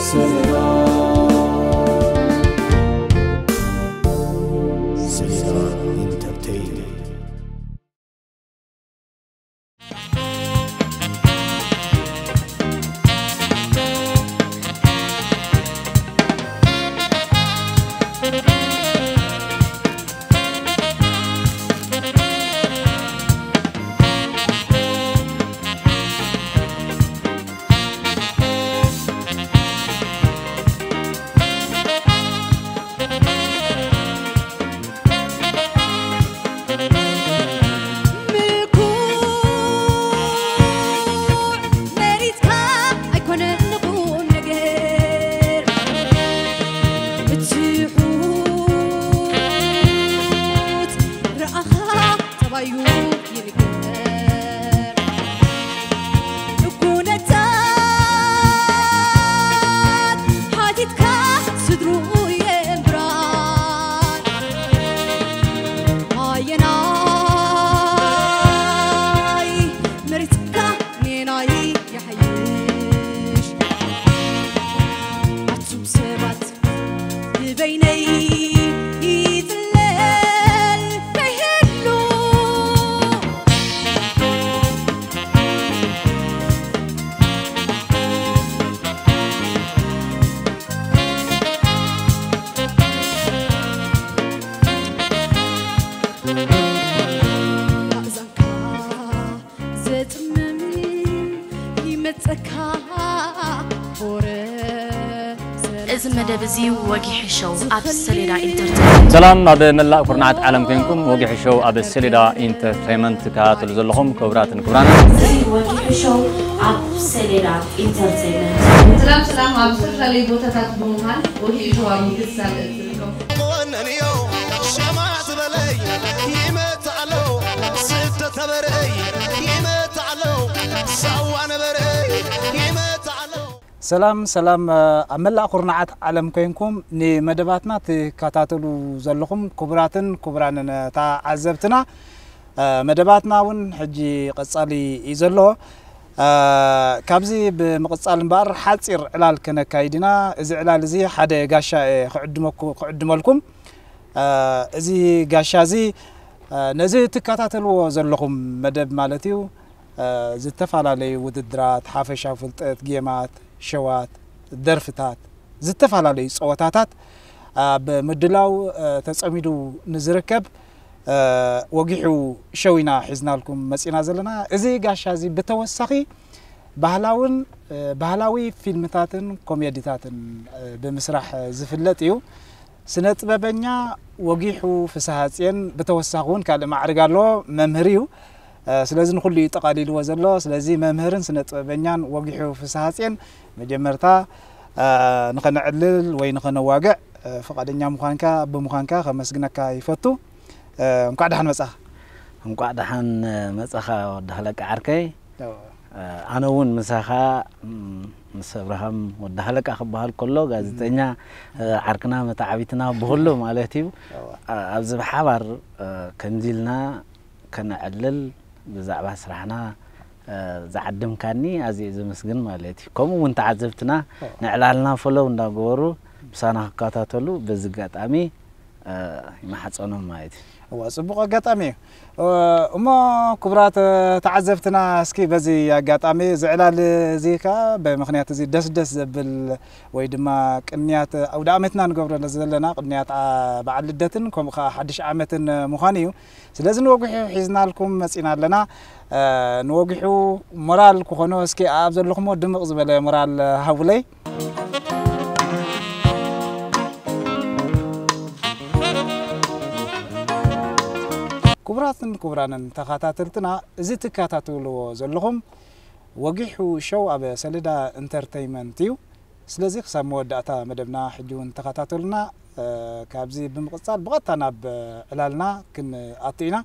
ሰለዳ፣ ሰለዳ ኢንተርቴይንመንት። ምኩዕ መሪጽካ ኣይኮነን ንቑም ነገር፣ ብትሑት ረኣኻ ጠባዩ ይንገር። ንኩነታት ሓቲትካ ስድርኡ የንብራን። ኣየናይ መሪጽካ ኔናይ ይሓይሽ? ኣቱም ሰባት ንበይነይ ይጽለል ከይህሉ። ማእዛንካ ዘጥምም ይመጸካ ቦረ። እዚ መደብ እዚ ወጊሑ ሾው ኣብ ሰሌዳ ኢንተርቴይንመንት። ሰላም፣ ኣብ መላእ ኩርናዓት ዓለም ኮይንኩም ወጊሑ ሾው ኣብ ሰሌዳ ኢንተርቴይንመንት ትከታተሉ ዘለኹም ክቡራትን ክቡራን። እዚ ወጊሑ ሾው ኣብ ሰሌዳ ኢንተርቴይንመንት። ሰላም ሰላም፣ ኣብ ዝተፈላለዩ ቦታታት ብምዃን ወጊሑ ሾው ኣብ ምክትታል ትርከቡ። ወነንዮ ሸማ ዝበለይ ይመጽእ ኣሎ፣ ስደት ነበረይ ይመጽእ ኣሎ፣ ሳዋ ነበረይ ይመጽእ ኣሎ። ሰላም ሰላም፣ ኣብ መላእ ኩርናዓት ዓለም ኮይንኩም ንመደባትና ትከታተሉ ዘለኹም ክቡራትን ክቡራንን ተዓዘብትና፣ መደባትና እውን ሕጂ ቀጻሊ እዩ ዘሎ። ካብዚ ብምቕጻል እምበኣር ሓጺር ዕላል ከነካይድ ኢና። እዚ ዕላል እዚ ሓደ ጋሻ እየ ክዕድመኩ-፣ ክዕድመልኩም። እዚ ጋሻ እዚ ነዚ ትከታተልዎ ዘለኹም መደብ ማለት እዩ፣ ዝተፈላለዩ ውድድራት፣ ሓፈሻዊ ፍልጠት፣ ጌማት፣ ሸዋት፣ ደርፍታት፣ ዝተፈላለዩ ጸወታታት ኣብ ምድላው ተጸሚዱ ንዝርከብ ወጊሑ ሸው ኢና ሒዝናልኩም መጺና ዘለና። እዚ ጋሻ እዚ ብተወሳኺ ባህላውን፣ ባህላዊ ፊልምታትን ኮሜዲታትን ብምስራሕ ዝፍለጥ እዩ። ስነ ጥበበኛ ወጊሑ ፍስሃጽየን ብተወሳኺ እውን ካልእ ማዕርግ ኣለዎ፣ መምህር እዩ። ስለዚ ንኹሉ እዩ ጠቓሊልዎ ዘሎ። ስለዚ መምህርን ስነ ጥበበኛን ወጊሑ ፍስሃጽየን መጀመርታ ንኸነዕልል ወይ ንኸነዋግዕ ፍቓደኛ ምዃንካ፣ ብምዃንካ ከመስግነካ ይፈቱ። እንኳዕ ደሓን መጻኻ። እንኳዕ ደሓን መጻኻ ወዲ ሃለቃ ዓርከይ። እዎ። ኣነ እውን ምሳኻ፣ ም፣ ምስ ኣብርሃም ወዲ ሃለቃ ክበሃል ከሎ ጋዜጠኛ፣ ዓርክና መተዓቢትና ብኹሉ ማለት እዩ። እዎ። ኣብዚ ብሓባር ከምዚ ኢልና ከነዕልል ብዛዕባ ስራሕና ዝዓደምካኒ ኣዝየ ዘመስግን ማለት እዩ። ከምኡ እውን ተዓዘብትና፣ እዎ፣ ንዕላልና ፎሎው እንዳገበሩ ምሳና ክከታተሉ በዚ ኣጋጣሚ ይመሓጸኖም ማለት እዩ። እዋ፣ ጽቡቕ ኣጋጣሚ እዩ። እሞ ክቡራት ተዓዘብትና፣ እስኪ በዚ ኣጋጣሚ እዚ ዕላል እዚ ከኣ ብምኽንያት እዚ ደስ ደስ ዘብል ወይ ድማ ቅንያት ኣውደ ዓመትና ንገብረሉ ዘለና ቅንያት ዓ-፣ በዓል ልደትን ከምኡ ከኣ ሓድሽ ዓመትን ምዃኑ እዩ። ስለዚ ንወጊሑ ሒዝናልኩም መጺና ኣለና። ንወጊሑ ሞራል ክኾኖ እስኪ ኣብ ዘለኹሞ ድምቕ ዝበለ ሞራል ሃቡለይ። ክቡራትን ክቡራንን ተኸታተልትና፣ እዚ ትከታተልዎ ዘለኹም ወጊሑ ሾው ኣብ ሰሌዳ ኢንተርተይመንት እዩ። ስለዚ ክሳብ መወዳእታ መደብና ሕጂ እውን ተኸታተሉና። ካብዚ ብምቕጻል ብቐጥታ ናብ ዕላልና ክንኣቱ ኢና።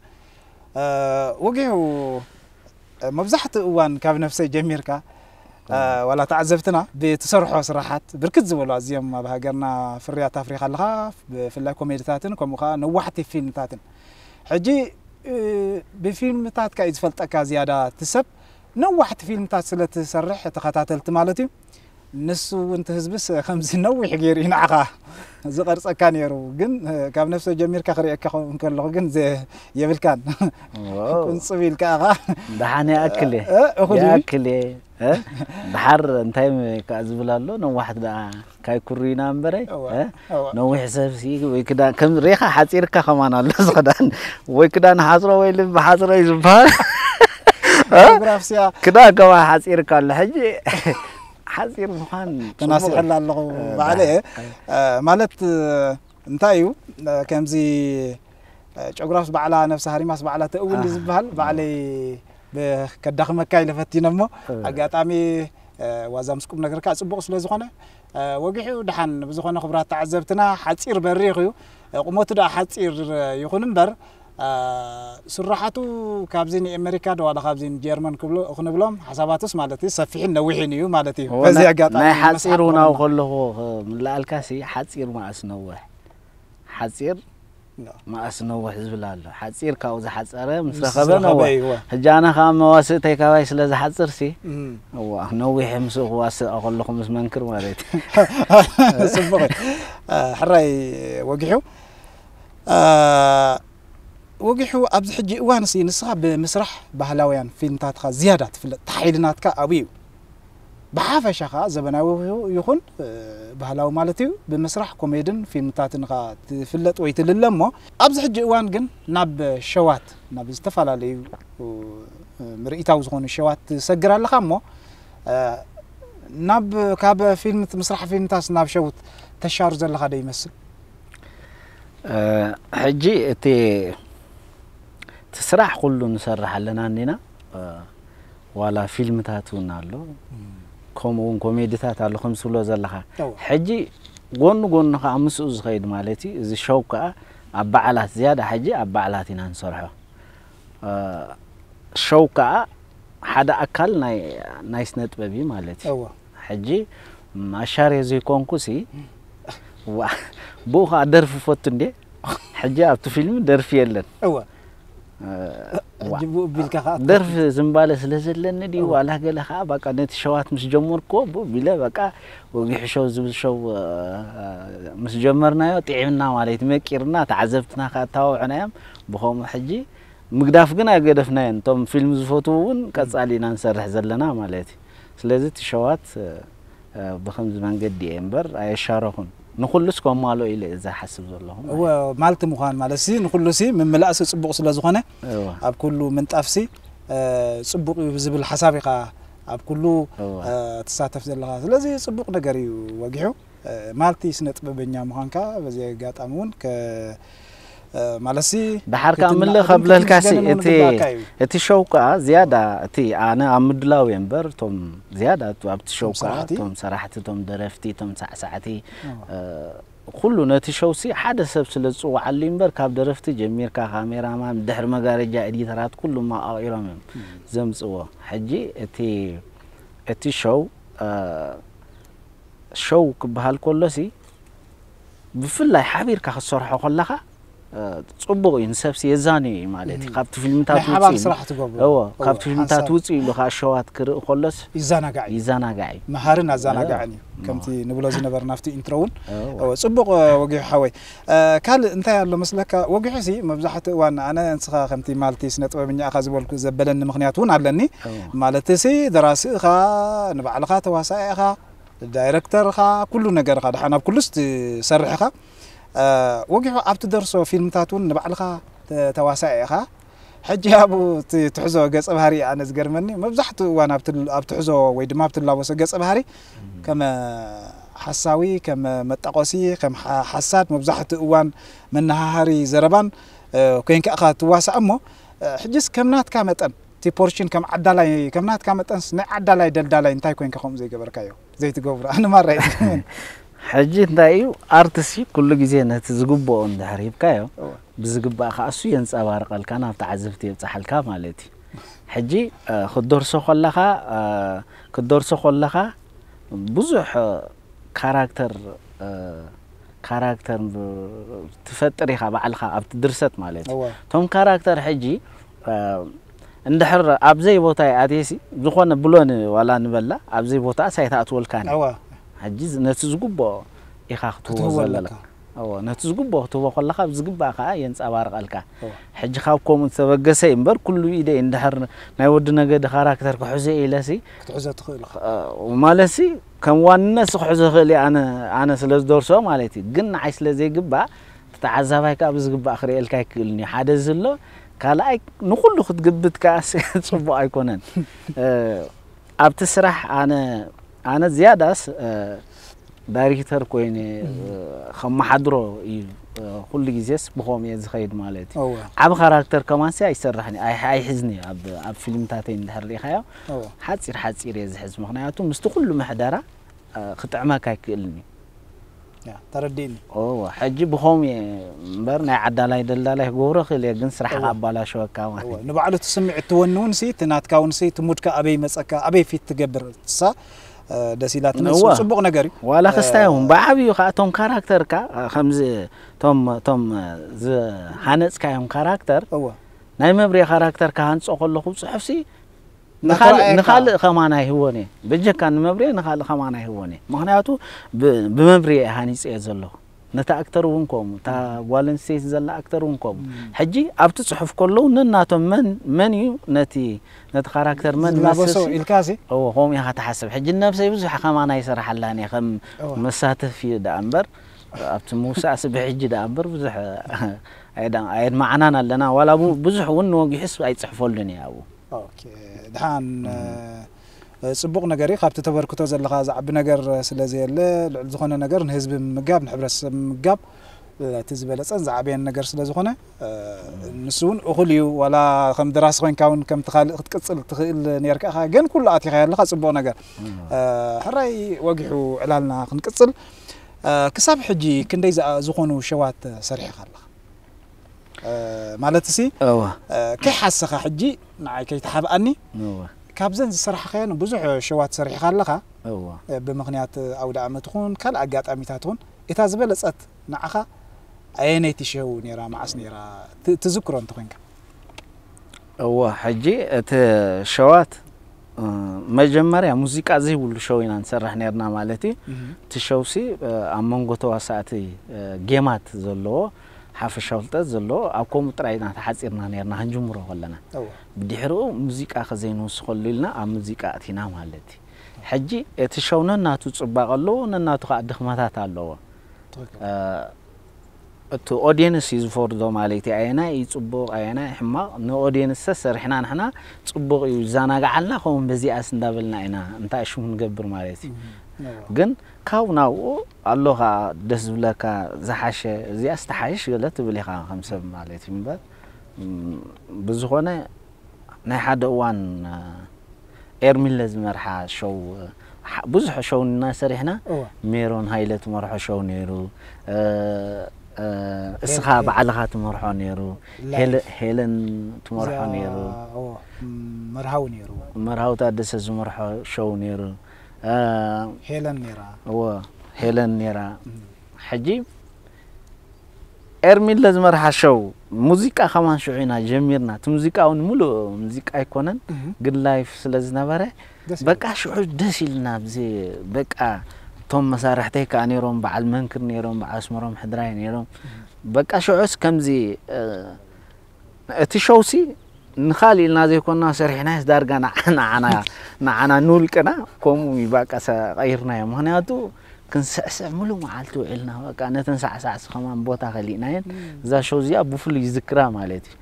ወጊሑ መብዛሕትኡ እዋን ካብ ነፍሰይ ጀሚርካ፣ እ፣ ዋላ ተዓዘብትና ብትሰርሖ ስራሓት ብርክት ዝበሉ ኣዝዮም ኣብ ሃገርና ፍርያት ኣፍሪኻ ኣለኻ፣ ብፍላይ ኮሜዲታትን ከምኡ ኸዓ ነዋሕቲ ፊልምታትን። ሕጂ ብፊልምታትካ እዩ ዝፈልጠካ ዝያዳ እቲ ሰብ። ነዋሕቲ ፊልምታት ስለ ትሰርሕ ተኸታተልቲ ማለት እዩ። ንሱ እውን እቲ ህዝብስ ከምዚ ነዊሕ ገይሩ እዩ ንዓኻ ዝቐርጸካ ነይሩ። ግን ካብ ነፍሰ ጀሚርካ ክርእየካ ከለኹ ግን የብልካን። ቁንጽብ ኢልካ ኢኻ። ደሓን ይኣክል እየ። እኹል ይኣክል እየ። ደሓር እንታይ ከዓ ዝብል ኣሎ፣ ነዋሕቲ ደኣ ካይ ኩሩይና እምበረይ። ነዊሕ ሰብ ሲ ወይ ክዳን ከም ሬኻ ሓጺርካ ከማን ኣሎ ዝኽዳን ወይ ክዳን ሓጽሮ ወይ ልቢ ሓጽሮ እዩ ዝበሃል። ፎቶግራፍስያ ክዳን ከማ ሓጺርካ ኣሎ። ሕጂ ሓጺር ምዃን ተናሲሐላ ኣለኹ ባዕለ። ማለት እንታይ እዩ፣ ከምዚ ጨጉራፍስ ባዕላ ነብሳ ሃሪማስ ባዕላ ተእውል ዝበሃል፣ ባዕለይ ከዳኽመካ ኢለ ፈቲነ እሞ ኣጋጣሚ ዋዛ ምስ ቁም ነገርካ ጽቡቕ ስለ ዝኾነ፣ ወጊሑ ደሓን። ብዝኾነ ክቡራት ተዓዘብትና፣ ሓጺር በሪኽ እዩ። ቁመቱ ደኣ ሓጺር ይኹን እምበር፣ ስራሓቱ ካብዚ ንኤመሪካ ዶ ዋላ ካብዚ ንጀርመን ክንብሎም ሓሳባቱስ ማለት እዩ፣ ሰፊሕን ነዊሕን እዩ ማለት እዩ። በዚ ኣጋጣሚ ናይ ሓጺር ውናው ከለኹ ምልኣልካሲ ሓጺር መኣስ ነውሕ ሓጺር መኣስ ነውሕ ዝብል ኣሎ። ሓጺር ካብኡ ዝሓጸረ ምስ ረኸበ ነውሕ። ሕጂ ኣነ ከዓ መዋስእተይ ካባይ ስለ ዝሓጽር ሲ ነዊሕ ምስኡ ክዋስእ ከለኹ ምስ መንክር ማለት እዩ። ጽቡቕ ሕራይ ወጊሑ ወጊሑ ኣብዚ ሕጂ እዋን ሲ ንስኻ ብምስራሕ ባህላውያን ፊልምታትካ ዝያዳ ትፍለጥ፣ ተሓይሊ ናትካ ኣብኡ እዩ። ብሓፈሻ ኸዓ ዘበናዊ ይኹን ባህላዊ ማለት እዩ፣ ብምስራሕ ኮሜድን ፊልምታትን ኸዓ ትፍለጥ ወይ ትልለ እሞ፣ ኣብዚ ሕጂ እዋን ግን ናብ ሸዋት፣ ናብ ዝተፈላለዩ ምርኢታዊ ዝኾኑ ሸዋት ትሰግር ኣለኻ እሞ፣ ናብ ካብ ፊልም ምስራሕ ፊልምታስ ናብ ሸውት ተሻሩ ዘለኻ ዶ ይመስል? ሕጂ እቲ እቲ ስራሕ ኩሉ ንሰርሕ ኣለና እኒና። ዋላ ፊልምታት እውን ኣሎ፣ ከምኡ እውን ኮሜድታት ኣሎ ከም ትብሎ ዘለኻ። ሕጂ ጎኒ ጎኒ ከዓ ምስኡ ዝኸይድ ማለት እዩ። እዚ ሸው ከዓ ኣብ በዓላት ዝያዳ ሕጂ ኣብ በዓላት ኢና ንሰርሖ። ሸው ከዓ ሓደ ኣካል ናይ ስነ ጥበብ እዩ ማለት እዩ። ሕጂ ማሻርየ ዘይኮንኩ ሲ ብኡ ከዓ ደርፊ ፈቱ እንዴ። ሕጂ ኣብቲ ፊልም ደርፊ የለን። ቢልካ ከዓ ደርፊ ዝምባለ ስለ ዘለኒ ድዩ ዋላ ገለ ከዓ በቃ ነቲ ሸዋት ምስ ጀመርኩዎ ብኡ ቢለ በቃ ወጊሑ ሸው ዝብል ሸው ምስ ጀመርናዮ ጥዒምና ማለት እዩ። መቂርና ተዓዘብትና ከዓ ኣተባብዕናዮም ብኸምኡ። ሕጂ ምግዳፍ ግን ኣይገደፍናዮን። እቶም ፊልም ዝፈትዉ እውን ቀጻሊ ኢና ንሰርሕ ዘለና ማለት እዩ። ስለዚ እቲ ሸዋት ብኸምዚ መንገዲ እየ እምበር ኣየሻረኹን። ንኹሉስ ከማልኦ ኢለ እየ ዝሓስብ ዘለኹ ማለት እወ። ማልቲ ምዃን ማለት ሲ ንኹሉ ሲ ምምላእሲ ጽቡቕ ስለ ዝኾነ እወ። ኣብ ኩሉ ምንጣፍሲ ጽቡቕ እዩ ዝብል ሓሳብ ኢኻ ኣብ ኩሉ እወ። ትሳተፍ ዘለኻ። ስለዚ ጽቡቕ ነገር እዩ ወጊሑ። ማልቲ ስነ ጥበበኛ ምዃንካ በዚ ኣጋጣሚ እውን ማለትሲ ደሓር ከዓ ምለ ከብለልካ ሲ እቲ ሸው ከዓ ዝያዳ እቲ ኣነ ኣብ ምድላው እየ እምበር እቶም ዝያዳ ኣብቲ ሸው ከዓ እቶም ሰራሕቲ እቶም ደረፍቲ እቶም ሳዕሳዕቲ ኩሉ ነቲ ሸው ሲ ሓደ ሰብ ስለ ዝፅዋዓሉ እምበር ካብ ደረፍቲ ጀሚርካ ካሜራማን ድሕሪ መጋረጃ ኤዲተራት ኩሉ ማቃቂሮም እዮም ዘምፅዎ። ሕጂ እቲ እቲ ሸው ሸው ክበሃል ከሎ ሲ ብፍላይ ሓቢርካ ክትሰርሖ ከለኻ ጽቡቕ እዩ። ንሰብሲ የዛንዮ እዩ ማለት እዩ። ካብቲ ፊልምታት ውፅእ ኢሉ እዎ ካብቲ ፊልምታት ውፅእ ኢሉ ከዓ ሸዋት ክርኢ ከሎስ ይዘናጋዕ እዩ። ይዘናጋዕ እዩ። መሃርን ኣዘናጋዕን እዩ። ከምቲ ንብሎ ዝነበርና ኣብቲ ኢንትሮ እውን ጽቡቕ ወጊሑ ሓወይ። ካልእ እንታይ ኣሎ መስለካ ወጊሑ ሲ መብዛሕትኡ እዋን ኣነ ንስኻ ከምቲ ማልቲ ስነ ጥበበኛ ኢኻ ዝበልኩ ዘበለኒ ምኽንያት እውን ኣለኒ። ማለት ሲ ደራሲ ኢኻ፣ ንባዕልኻ ተዋሳኢ ኢኻ፣ ዳይረክተር ኢኻ፣ ኩሉ ነገር ኢኻ፣ ደሓን ኣብ ኩሉስ ትሰርሕ ኢኻ። ወጊሑ ኣብ ትደርሶ ፊልምታት እውን ንባዕልኻ ተዋሳኢ ኢኻ። ሕጂ ኣብኡ ትሕዞ ገጸ ባህሪ ኣነ ዝገርመኒ መብዛሕትኡ እዋን ኣብ ትሕዞ ወይ ድማ ኣብ ትላበሶ ገጸ ባህሪ ከም ሓሳዊ፣ ከም መጣቆሲ፣ ከም ሓሳድ መብዛሕትኡ እዋን መነሃሃሪ ዘረባን ኮይንካ ኢኻ ትዋሳእ እሞ ሕጅስ ከም ናትካ መጠን እቲ ፖርሽን ከም ዓዳላይ ከም ናትካ መጠንስ ናይ ዓዳላይ ደልዳላይ እንታይ ኮይንካ ከምኡ ዘይገበርካዮ ዘይትገብሮ ኣነ ማራ ይገርመኒ። ሕጂ እንታይ እዩ ኣርትሲ ኩሉ ግዜ ነቲ ዝግብኦ እንድሕር ሂብካዮ ብዝግባእ ከዓ እሱ የንፀባርቀልካ ናብ ተዓዘብቲ የብፅሓልካ ማለት እዩ። ሕጂ ክትደርሶ ከለካ ክትደርሶ ከለካ ብዙሕ ካራክተር ካራክተር ትፈጥር ኢኻ ባዕልኻ ኣብቲ ድርሰት ማለት እዩ። እቶም ካራክተር ሕጂ እንድሕር ኣብዘይ ቦታ ኣትየሲ ዝኾነ ብሎን ዋላ ንበላ ኣብዘይ ቦታ ሳይታ ኣትወልካን ሕጂ ነቲ ዝግብኦ ኢኻ ክትህቦ ዘለካ። ነቲ ዝግብኦ ክትህቦ ከለኻ ብዝግባእ ከዓ የንፀባርቐልካ። ሕጂ ካብ ከምኡ ዝተበገሰ እዩ እምበር ኩሉ ኢደ እንድሕር ናይ ወዲ ነገዲ ካራክተር ክሕዞ ኢለሲ ክትሕዞ ትኽእል ኢኻ። ማለትሲ ከም ዋንነት ክሕዞ ይኽእል እየ ኣነ ኣነ ስለ ዝደርሶ ማለት እዩ። ግን ንዓይ ስለ ዘይግባእ እቲ ተዓዛባይ ከዓ ብዝግባእ ክርእየልካ ኣይክእልን እዩ። ሓደ ዘሎ ካልኣይ ንኩሉ ክትግብት ከዓ ጽቡቕ ኣይኮነን። ኣብቲ ስራሕ ኣነ ኣነ ዝያዳስ ዳይሬክተር ኮይነ ከመሓድሮ እዩ። ኩሉ ግዜስ ብኸምኡ እየ ዝኸይድ ማለት እዩ። ዓብ ካራክተር ከማንሲ ኣይሰርሕን እየ ኣይሕዝን እየ። ኣብ ፊልምታተይ እንድሕር ሪኢኻዮ ሓፂር ሓፂር እየ ዝሕዝ። ምክንያቱ ምስቲ ኩሉ ምሕደራ ክጥዕመካ ኣይክእልን እዩ። ተረዲእኒ። ሕጂ ብኸምኡ እየ እምበር ናይ ዓዳላይ ደልዳላይ ክገብሮ ክእል እየ ግን ስራሕ ኣባላሸወካ ማለት እዩ። ንባዕሉ እቲ ስምዒት ትወኒ እውን ሲ እቲ ናትካ እውን ሲ እቲ ሙድካ ኣበይ መፀካ ኣበይ ፊት ትገብር እሳ ደስ ኢላትኒ። እሱ እወ። ጽቡቕ ነገር እዩ። ዋላ ክስታይ እውን ብዓብዩ ከዓ እቶም ካራክተርካ ከምዚ እቶም እቶም ዝሃነፅካዮም ካራክተር እወ ናይ መብርየ ካራክተር ክሃንፆ ከለኹ ፅሑፍሲ ንኻልእ ናተረኣየካ። ንኻልእ ከማን ኣይህቦን እየ። በጀካ ንመብርየ ንኻልእ ከማን ኣይህቦን እየ። ምኽንያቱ ብ- ብመብርየ እየ ሃኒፀ እየ ዘለኹ። ነታ ኣክተር እውን ከምኡ፣ እታ ጓል ኣንስተይቲ ዘላ ኣክተር እውን ከምኡ። ሕጂ ኣብቲ ፅሑፍ ከለዉ ነናቶም መን መን እዩ ነቲ ነቲ ካራክተር መን ዝላበሶ መስልሲ ኢልካ ሲ እዎ ከምኡ ኢኻ ትሓስብ። ሕጂ ንነብሰይ ብዙሕ ከማን ኣይሰራሓላን እየ ከም እዎ። መሳተፊ እዩ ደኣ እምበር ኣብቲ ምውሳእሲ ብሕጂ ደኣ እምበር ብዙሕ ኣየዳ- ኣየድማዕናን ኣለና ዋላ ቡ- ብዙሕ እውን ንወጊሑስ ኣይፅሕፈሉን እየ ኣብኡ። ኦኬ ድሓን ጽቡቕ ነገር እዩ። ካብቲ ተበርክቶ ዘለኻ ዝዓቢ ነገር ስለ ዘየለ ልዕሊ ዝኾነ ነገር ንህዝቢ ምምጋብ ንሕብረተሰብ ምምጋብ እቲ ዝበለጸን ዝዓበየን ነገር ስለ ዝኾነ ንሱ እውን እኹል እዩ። ዋላ ከም ደራሲ ኮይንካ እውን ከምቲ ካልእ ክትቅጽል ትኽእል ነርካ ኢኻ፣ ግን ኩሉ ኣቲኻዮ ኣለኻ ጽቡቕ ነገር። ሕራይ ወጊሑ ዕላልና ክንቅጽል። ክሳብ ሕጂ ክንደይ ዝኣ- ዝኾኑ ሸዋት ሰሪሕኻ ኣለኻ? ማለት ሲ እወ ከይሓሰኻ ሕጂ ንዓይ ከይተሓብኣኒ እወ ካብዘን ዝሰራሕኻየን ብዙሕ ሸዋት ሰሪሕኻ ኣለኻ። እወ ብምኽንያት ኣውደ ዓመት ኹን ካልእ ኣጋጣሚታት ኹን እታ ዝበለጸት ንዓኻ ኣየነይቲ ሸው ነይራ መዓስ ነይራ ት- ትዝክሮ እንተኾይንካ? እወ ሕጂ እቲ ሸዋት መጀመርያ ሙዚቃ ዘይብሉ ሸው ኢና ንሰርሕ ነርና ማለት እዩ። እቲ ሸውሲ ኣብ መንጎ ተዋሳእቲ ጌማት ዘለዎ ሓፈሻዊ ፍልጠት ዘለዎ ኣብ ከምኡ ጥራይ ኢና ተሓፂርና ነርና ክንጅምሮ ከለና። ብድሕሪኡ ሙዚቃ ከዘይንውስኸሉ ኢልና ኣብ ሙዚቃ ኣቲና ማለት እዩ። ሕጂ እቲ ሸው ነናቱ ፅባቐ ኣለዎ፣ ነናቱ ከዓ ድኽመታት ኣለዎ። እቲ ኦድየንስ እዩ ዝፈርዶ ማለት እዩ። ኣየናይ እዩ ፅቡቕ ኣየናይ ሕማቕ ንኦድየንስ ሰሪሕና ንሕና ፅቡቕ እዩ ይዘናግዓልና ከምኡ በዚኣስ እንዳበልና ኢና እንታይ ሽሙ ንገብር ማለት እዩ። ግን ካብ ናብኡ ኣሎ ከዓ ደስ ዝብለካ ዝሓሸ እዚኣስ ትሓይሽ ገለ ትብል ኢኻ ከም ሰብ ማለት እዩ እምበር ብዝኾነ ናይ ሓደ እዋን ኤርሚለ ዝመርሓ ሾው ብዙሕ ሾው እና ሰሪሕና ሜሮን ሃይለ ትመርሖ ሾው ነይሩ። እስኻ ባዕልኻ ትመርሖ ነይሩ። ሄለን ትመርሖ ነይሩ። መርሃዊ ነይሩ። መርሃዊ ታደሰ ዝመርሖ ሾው ነይሩ። ሄለን ነይራ። እወ ሄለን ነይራ። ሕጂ ኤርሚለ ዝመርሓ ሸው ሙዚቃ ከማን ሽዑ ኢና ጀሚርና። እቲ ሙዚቃ እውን ሙሉእ ሙዚቃ ኣይኮነን ግን ላይፍ ስለ ዝነበረ በቃ ሽዑ ደስ ኢልና ብዚ በቃ እቶም መሳርሕተይ ከዓ ነይሮም በዓል መንክር ነይሮም በዓል ኣስመሮም ሕድራይ ነይሮም በቃ ሽዑስ ከምዚ እቲ ሸውሲ ንኻልእ ኢልና ዘይኮና ሰሪሕናስ ዳርጋ ንዓና ንዓና ንውልቅና ከምኡ እዩ በቃ ቀይርናዮ። ምኽንያቱ ክንስዕስዕ ሙሉእ መዓልቲ ውዒልና በቃ ነተን ሳዕሳዕሲ ከማን ቦታ ከሊእናየን እዛ ሸው እዚኣ ብፍሉይ ይዝክራ ማለት እዩ።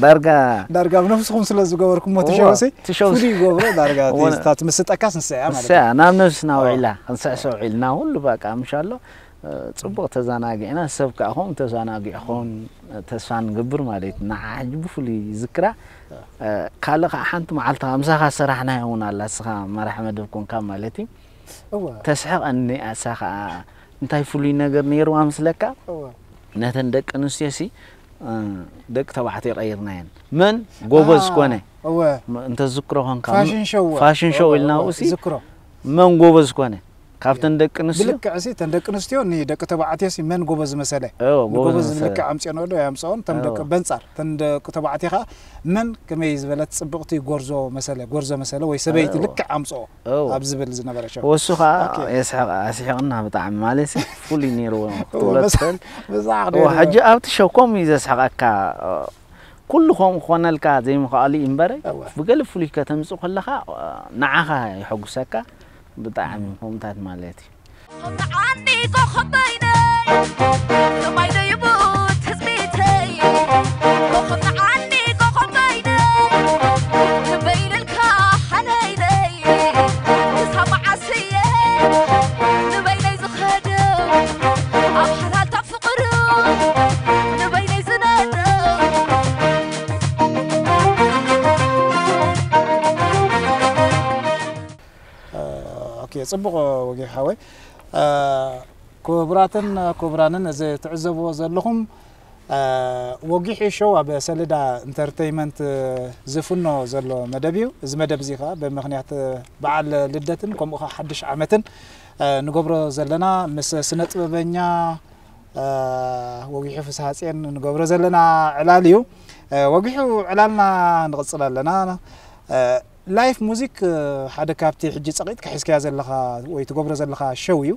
ዳርጋ ዳርጋ ብነፍስኹም ስለ ዝገበርኩሞ እቲ ሸውሲ እቲ ሸውሲ ፍሉይ ይገብሮ ዳርጋ እቲ እወ። እታ ትምስጠካስ ንስያ ማለት እዩ። ንስያ ናብ ነብስና ውዒላ ክንስዕስዕ ውዒልና ኩሉ በቃ ምሻሎ ጽቡቕ ተዘናጊዕና ሰብ ከዓ ከምኡ ተዘናጊዑ ክኸውን ተስፋ ንገብር ማለት እዩ። ንዓ ሕጂ ብፍሉይ ይዝክራ። ካልእ ከዓ ሓንቲ መዓልቲ ከዓ ምሳኻ ዝሰራሕናዮ እውን ኣላ እስኻ መራሒ መደብ ኮንካ ማለት እዩ። እወ ተስሕቐኒ እያ እሳ ከዓ እንታይ ፍሉይ ነገር ነይርዋ ምስለካ እወ ነተን ደቂ ኣንስትዮ ሲ ደቂ ተባዕትዮ ቀይርናየን መን ጎበዝ አ፣ ኮነ እወ እንተዝክሮ ኮንካ ፋሽን ሾው እወ። ፋሽን ሾው እወ፣ ኢልና እወ፣ ሲ ዝክሮ መን ጎበዝ ኮነ ካብተን ደቂ ኣንስትዮ ብልክዕ ሲ ተን ደቂ ኣንስትዮ ንደቂ ተባዕትዮ ሲ መን ጎበዝ መሰለ እዎ፣ ጎበዝ ንጎበዝ መሰለ። ልክዕ ኣምፅኦ ነዶ ኣምፅኦን ተን ደቂ እዎ። በንፃር ተን ደቂ ተባዕትዮ ከዓ መን ከመይ ዝበለት ፅብቕቲ ጎርዞ መሰለ ጎርዞ መሰለ ወይ ሰበይቲ እዎ። ልክዕ ኣምፅኦ እዎ። ኣብ ዝብል ዝነበረ ሸው ወሱ ከዓ ኦኬ። የስሕቕ ኣስሒቕና ብጣዕሚ ማለት ሲ ፍሉይ ነይርዎ እዎ፣ ክትብሎ መስ- ትኽእል ብዛዕባ እዎ፣ ነይርዎ። ሕጂ ኣብቲ ሸው ከምኡ እዩ ዘስሕቐካ ኩሉ ከምኡ ክኾነልካ ዘይምኽኣሉ እዩ እምበረ እወ። ብገለ ፍሉይ ከተምፅእ ከለኻ ንዓኻ የሐጉሰካ ብጣዕሚ ከምታት ማለት እዩ ኮኸብ ንዓኒ ኮኸብ በይነይ፣ ሰማይ ደይቡ ትጽቢተይ። ኮኸብ ንዓኒ ኮኸብ በይነይ፣ ንበይነልካ ሓለይለይ። ክሳብ መዓስ እየ ንበይነይ ዝኸደው፣ ኣብ ሓላልታ ፍቕሩ ንበይነይ ዝነደው። ኦኬ፣ ጽቡቕ ወጊሑ ሓወይ። ክቡራትን ክቡራንን እዚ ትዕዘብዎ ዘለኹም ወጊሑ ሾው ኣብ ሰሌዳ ኢንተርተይመንት ዝፍኖ ዘሎ መደብ እዩ። እዚ መደብ እዚ ከዓ ብምኽንያት በዓል ልደትን ከምኡ ከዓ ሓድሽ ዓመትን ንገብሮ ዘለና ምስ ስነ ጥበበኛ ወጊሑ ፍስሃጽዮን ንገብሮ ዘለና ዕላል እዩ። ወጊሑ ዕላልና ንቕጽል ኣለና። ላይፍ ሙዚክ ሓደ ካብቲ ሕጂ ጸቒጥካ ሒዝካያ ዘለኻ ወይ ትገብሮ ዘለኻ ሸው እዩ።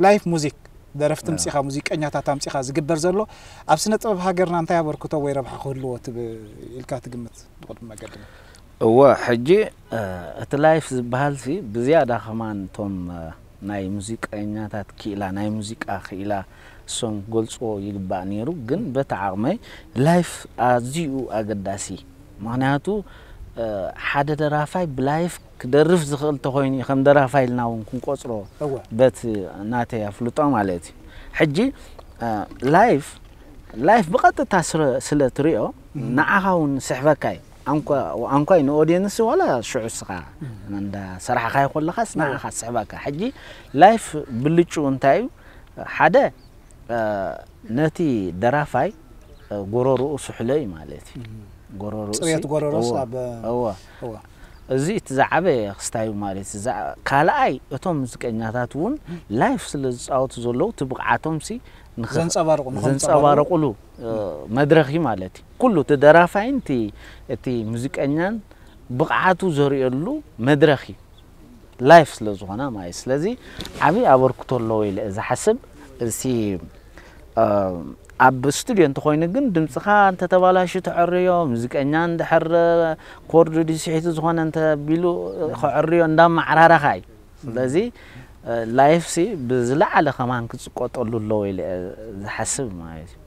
ላይፍ ሙዚክ ደረፍቲ ኣዎ። ኣምጺኻ ሙዚቀኛታት ኣምጺኻ ዝግበር ዘሎ ኣብ ስነ ጥበብ ሃገርና እንታይ ኣበርክቶ ወይ ረብሓ ክህልዎ ትብ ኢልካ ትግምት? ብቕድሚ መገድና እወ ሕጂ እቲ ላይፍ ዝበሃል ሲ ብዝያዳ ከማን እቶም ናይ ሙዚቀኛታት ክኢላ ናይ ሙዚቃ ክኢላ እሶም ክገልፅዎ ይግባእ ነይሩ። ግን በቲ ዓቕመይ ላይፍ ኣዝዩ ኣገዳሲ እዩ። ምኽንያቱ ሓደ ደራፋይ ብላይፍ ክደርፍ ዝኽእል እንተኾይኑ እዩ ከም ደራፋይ ኢልና እውን ክንቆፅሮ እወ በቲ ናተይ ኣፍልጦ ማለት እዩ። ሕጂ ላይፍ ላይፍ ብቐጥታ ስለ- ስለ ትሪኦ ንዓኻ እውን ስሕበካ እዩ። ኣንኳ ኣንኳይ ንኦድየንስ ዋላ ሽዑ እስኻ እንዳ ሰራሕኻዮ ከለኻስ ንዓኻ ስሕበካ። ሕጂ ላይፍ ብልጭኡ እንታይ እዩ? ሓደ ነቲ ደራፋይ ጎረርኡ ስሕሎ እዩ ማለት እዩ። ጎረርኡ ጽሬት ጎረሮስ ኣብ እወ እወ እዚ እቲ ዝዓበየ ክስታይ እዩ ማለት እዩ። ዝዓ- ካልኣይ እቶም ሙዚቀኛታት እውን ላይፍ ስለ ዝፃወቱ ዘለዉ እቲ ብቕዓቶም ሲ ንኸ- ዘንጸባርቑ ንኸንጸባርቑ ዘንጸባረቑሉ መድረኽ እዩ ማለት እዩ። ኩሉ እቲ ደራፋይን እቲ እቲ ሙዚቀኛን ብቕዓቱ ዘርእየሉ መድረኽ እዩ ላይፍ ስለ ዝኾነ ማለት እዩ። ስለዚ ዓብዪ ኣበርክቶ ኣለዎ ኢለ እየ ዝሓስብ። እዚ ኣብ ስቱድዮ እንተኾይኑ ግን ድምፅኻ እንተተባላሹ ተዕርዮ፣ ሙዚቀኛ እንድሕር ኮርዱ ድስሒቱ ዝኾነ እንተቢሉ ከዕርዮ እንዳመዓራረኻ እዩ። ስለዚ ላይፍ ሲ ብዝለዓለ ከማን ክፅቆጠሉ ኣለዎ ኢለ እየ ዝሓስብ ማለት እዩ።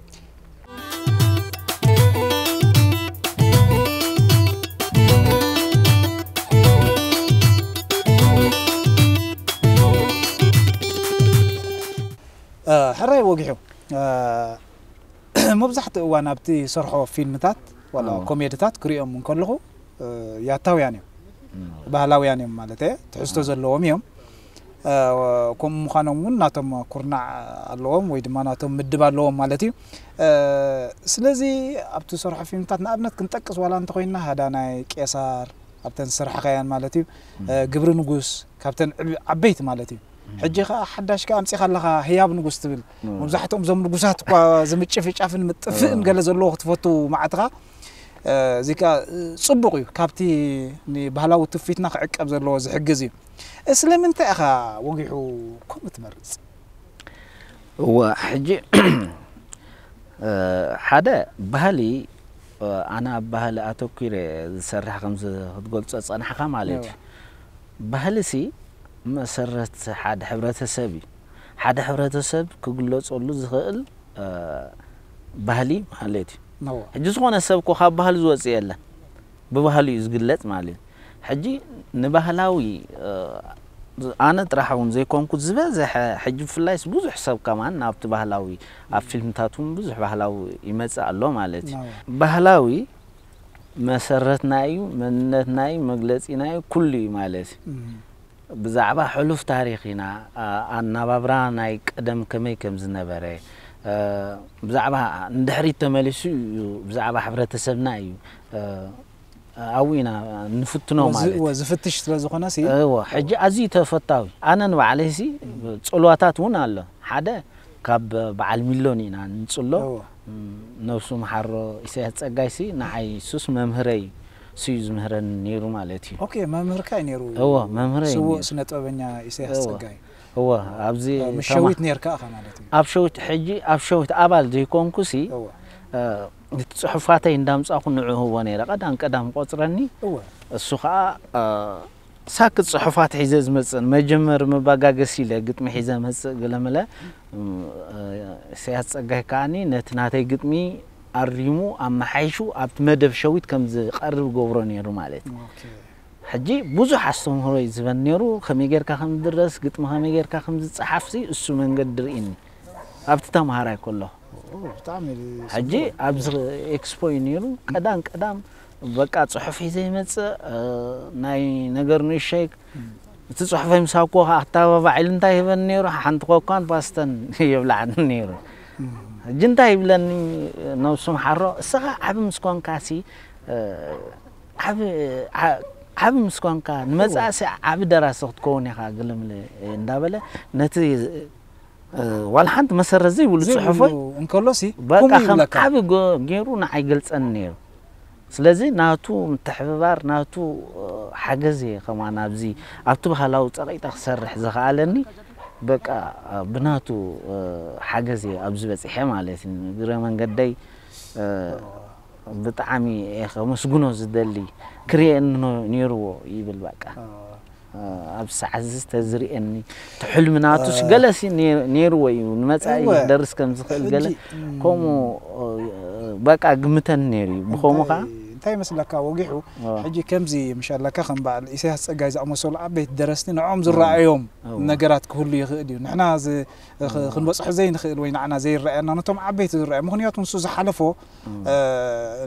ሕራይ ወጊሑ መብዛሕትኡ እዋን ኣብቲ ሰርሖ ፊልምታት ዋላ ኣዎ። ኮሜድታት ክሪኦም እንከለኹ ያታውያን እዮም ባህላውያን እዮም ማለት እየ ትሕዝቶ ዘለዎም እዮም ከምኡ ምዃኖም እውን ናቶም ኩርናዕ ኣለዎም ወይ ድማ ናቶም ምድብ ኣለዎም ማለት እዩ ስለዚ ኣብቲ ሰርሖ ፊልምታት ንኣብነት ክንጠቅስ ዋላ እንተኮይንና ሃዳናይ ቄሳር ኣብተን ዝሰርሓኻያን ማለት እዩ ግብሪ ንጉስ ካብተን ዓበይቲ ማለት እዩ ሕጂ ከዓ ሓዳሽ ከዓ ኣምፂኻ ኣለኻ ህያብ ንጉስ ትብል መብዛሕትኦም እዞም ንጉሳት እኳ ዝምጭፍጫፍን ምጥፍእን ገለ ዘለዎ ክትፈቱ ማዓትኻ እዚ ከዓ ፅቡቕ እዩ ካብቲ ንባህላዊ ትውፊትና ክዕቀብ ዘለዎ ዝሕግዝ እዩ ስለምንታይ ኢኻ ወጊሑ ከምኡ ትመርፅ እወ ሕጂ ሓደ ባህሊ ኣነ ኣብ ባህሊ ኣተኲረ ዝሰርሕ ከምዚ ክትገልፆ ዝፀናሕካ ማለት እዩ ባህሊ ሲ መሰረት ሓደ ሕብረተሰብ እዩ ሓደ ሕብረተሰብ ክግለፀሉ ዝኽእል ባህሊ ማለት እዩ ሕጂ ዝኾነ ሰብ እኮ ካብ ባህሊ ዝወፅእ የለን ብባህሊ እዩ ዝግለፅ ማለት እዩ ሕጂ ንባህላዊ ኣነ ጥራሕ እውን ዘይኮንኩ ዝበዝሐ ሕጂ ብፍላይስ ብዙሕ ሰብ ከማን ናብቲ ባህላዊ ኣብ ፊልምታት እውን ብዙሕ ባህላዊ ይመፅእ ኣሎ ማለት እዩ ባህላዊ መሰረትና እዩ መንነትና እዩ መግለፂና እዩ ኩሉ እዩ ማለት እዩ ብዛዕባ ሕሉፍ ታሪኽ ኢና ኣናባብራ ናይ ቀደም ከመይ ከም ዝነበረ ብዛዕባ ንድሕሪት ተመሊሱ እዩ ብዛዕባ ሕብረተሰብና እዩ ኣብኡ ኢና ንፍትኖ ማለት እዩ። ዝፍትሽ ስለ ዝኾነ ሲ እወ ሕጂ ኣዝዩ ተፈታዊ ኣነ ንባዕለይሲ ጽልዋታት እውን ኣሎ ሓደ ካብ በዓል ሚሎን ኢና ንጽሎ እወ ነብሱ መሓሮ ኢሳያስ ጸጋይሲ ንዓይ ሱስ መምህረይ ስዩ ዝምህረኒ ነይሩ ማለት እዩ። ኦኬ መምህርካ እዩ ነይሩ እወ መምህረይ እዩ ስዉእ ነይሩ። ስነ ጥበበኛ ኢሳያስ እወ። ጸጋይ እወ ኣብዚ ምሸዊት ነርካ ኢኻ ማለት እዩ ኣብ ሸዊት ሕጂ ኣብ ሸዊት ኣባል ዘይኮንኩሲ እወ እቲ ጽሑፋተይ እንዳምጻኹ ንዑ ህቦ ነይረ ቀዳም ቀዳም ቆጽረኒ እወ እሱ ከዓ ሳክት ጽሑፋት ሒዘ ዝመጽእ መጀመር መባጋገሲ ኢለ ግጥሚ ሒዘ መጽእ ገለመለ ኢሳያስ ጸጋይ ከዓኒ ነቲ ናተይ ግጥሚ ኣሪሙ ኣመሓይሹ ኣብቲ መደብ ሸዊት ከም ዝቐርብ ገብሮ ነይሩ ማለት እዩ። ኦኬ ሕጂ ብዙሕ ኣስተምህሮ እዩ ዝህበኒ ነይሩ ከመይ ጌርካ ከም ዝድረስ ግጥሚ ከመይ ጌርካ ከም ዝጸሓፍሲ እሱ መንገዲ ርእኒ ኣብቲ ተምሃራይ ከሎ ብጣዕሚ ሕጂ ኣብዚ ኤክስፖ እዩ ነይሩ ቀዳም ቀዳም በቃ ጽሑፍ ሒዘ ይመጽእ ናይ ነገር ንእሸይ እቲ ጽሑፈይ ምሳብ ኮ ኣተባባዒሉ እንታይ ይህበኒ ነይሩ ሓንቲ ኮኳን ፓስተን የብላዕኒ ነይሩ ሕጂ እንታይ ይብለኒ ነብሱ ምሓሮ እስኻ ዓቢ ምስ ኮንካሲ ዓቢ ዓቢ ምስ ኮንካ ንመጻእሲ ዓቢ ደራሲ ክትከውን ኢኻ ግልምለ እንዳበለ ነቲ ዋላ ሓንቲ መሰረት ዘይብሉ ጽሑፎይ እንከሎሲ በቃ ከም ዓቢ ገይሩ ንዓይ ገልጸኒ ነይሩ ስለዚ ናቱ ምትሕብባር ናቱ ሓገዝ እየ ከማን ኣብዚ ኣብቲ ባህላዊ ጸቂጠ ክሰርሕ ዝኸኣለኒ በቃ ብናቱ ሓገዝ እየ ኣብዚ በጺሐ ማለት እዩ እግረ መንገደይ ብጣዕሚ እየ ከመስግኖ ዝደሊ ክርእየኒ ነይርዎ ይብል በቃ ኣብ ሰዓት እዚ ተዝርእየኒ እቲ ሕልሚ ናቱስ ገለሲ ነይርዎ እዩ ንመፃኢ ክደርስ ከም ዝኽእል ገለ ከምኡ በቃ ግምተኒ ነይሩ እዩ ብኸምኡ ከዓ እንታይ ይመስለካ ወጊሑ ሕጂ ከምዚ ምሻለካ ከም በዓል ኢሳያስ ፀጋይ ዝኣመሰሉ ዓበይቲ ደረስቲ ንዕኦም ዝረኣዮም ነገራት ክህሉ ይኽእል እዩ ንሕና ክንበፅሖ ዘይንኽእል ወይ ንዓና ዘይረኣየና ነቶም ዓበይቲ ዝረኣዮም ምኽንያቱ ንሱ ዝሓለፎ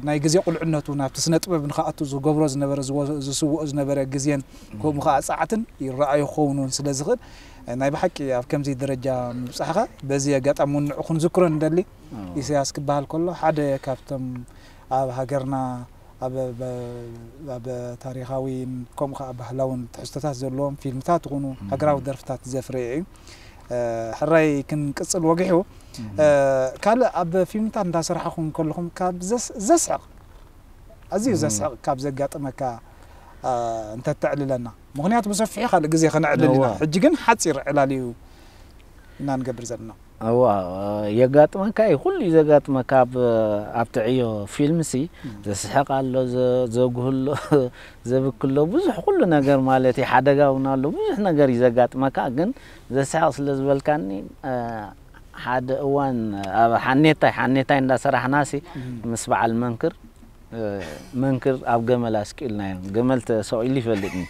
ናይ ግዜ ቁልዕነቱ ናብቲ ስነ ጥበብ ንክኣቱ ዝገብሮ ዝነበረ ዝስውኦ ዝነበረ ግዜን ከምኡ ከዓ ፃዕትን ይረኣዩ ክኸውን እውን ስለ ዝኽእል ናይ ብሓቂ ኣብ ከምዚ ደረጃ ምብፃሕኻ በዚ ኣጋጣሚ እውን ንዑ ክንዝክሮ ንደሊ ኢሳያስ ክበሃል ከሎ ሓደ ካብቶም ኣብ ሃገርና ኣብ ኣብ ታሪኻዊ ከምኡ ከዓ ባህላውን ትሕዝቶታት ዘለዎም ፊልምታት ይኹኑ ሃገራዊ ደርፍታት ዘፍረየ እዩ ሕራይ ክንቅፅል ወጊሑ ካልእ ኣብ ፊልምታት እንዳሰራሕኹም ከለኹም ካብ ዘስሕቕ ኣዝዩ ዘስሕቕ ካብ ዘጋጥመካ እንተተዕልለና ምክንያቱ ብሰፊሑ ካልእ ግዜ ከነዕልል ኢና ሕጂ ግን ሓፂር ዕላል እዩ እና ንገብር ዘለና እዋ የጋጥመካ እዩ ኩሉ እዩ ዘጋጥመካ ኣብ ኣብቲ ዕዮ ፊልም ሲ ዘስሕቕ ኣሎ ዘጉህሎ ዘብክሎ ብዙሕ ኩሉ ነገር ማለት እዩ ሓደጋ እውን ኣሎ ብዙሕ ነገር እዩ ዘጋጥመካ ግን ዘስሕቕ ስለ ዝበልካኒ ሓደ እዋን ኣብ ሓኔታይ ሓኔታይ እንዳሰራሕና ሲ ምስ በዓል መንክር መንክር ኣብ ገመል ኣስቂልናዮ ገመል ተሰቂሉ ይፈልጥኒ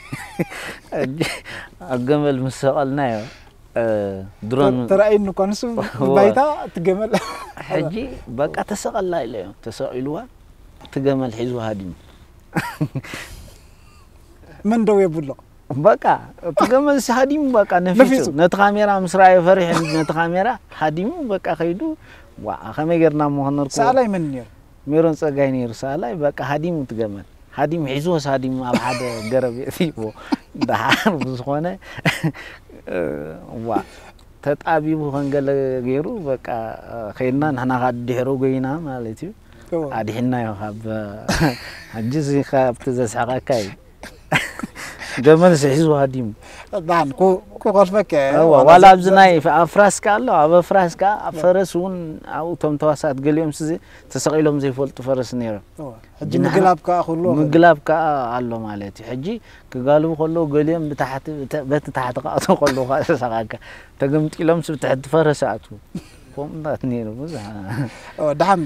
ኣብ ገመል ምስ ሰቐልናዮ ድሮን ተራእዩኒ እኳ ንሱ ባይታ እቲ ገመል ሕጂ በቃ ተሰቐላ ኢለዮ ተሰቂልዋ እቲ ገመል ሒዝዋ ሃዲሙ መን ደው የብሎ በቃ እቲ ገመል ሲ ሃዲሙ በቃ ነፊሱ ነቲ ካሜራ ምስ ረኣየ ፈሪሑ ነቲ ካሜራ ሃዲሙ በቃ ከይዱ ዋ ከመይ ጌርና እሞ ከነርክቦ ሰኣላይ መን ነይሩ ሜሮን ጸጋይ ነይሩ ሰኣላይ በቃ ሃዲሙ እቲ ገመል ሃዲሙ ሒዝዎስ ሃዲሙ ኣብ ሓደ ገረብ የእትይዎ ደሓር ብዝኾነ ዋ ተጣቢቡ ከንገለ ገይሩ በቃ ከይድና ንሕና ካ ድሕሩ ጎይና ማለት እዩ ኣድሒናዮ ካብ ሕጂ እዚ ካብቲ ዘስሕቐካ እዩ ገመል ስሒዝዋ ሃዲሙ ዳን ኩ ኩ ኮልፈከ ዋላ ኣብዚ ናይ ኣፍራስካ ኣሎ ኣብ ኣፍራስካ ኣብ ፈረስ እውን ኣብኡ እቶም ተዋሳእት ገሊኦም ስዚ ተሰቒሎም ዘይፈልጡ ፈረስ ነይሮም ሕጂ ምግላብ ከኣ ኩሉ ምግላብ ከኣ ኣሎ ማለት እዩ ሕጂ ክጋልቡ ከለዉ ገሊኦም ብታሕቲ በቲ ታሕቲ ከኣቶ ከለዉ ከኣ ተሰቓካ ተገምጢሎም ስብ ትሕቲ ፈረስ ኣትዉ ከምኡታት ነይሩ ብዙሕ ደሓን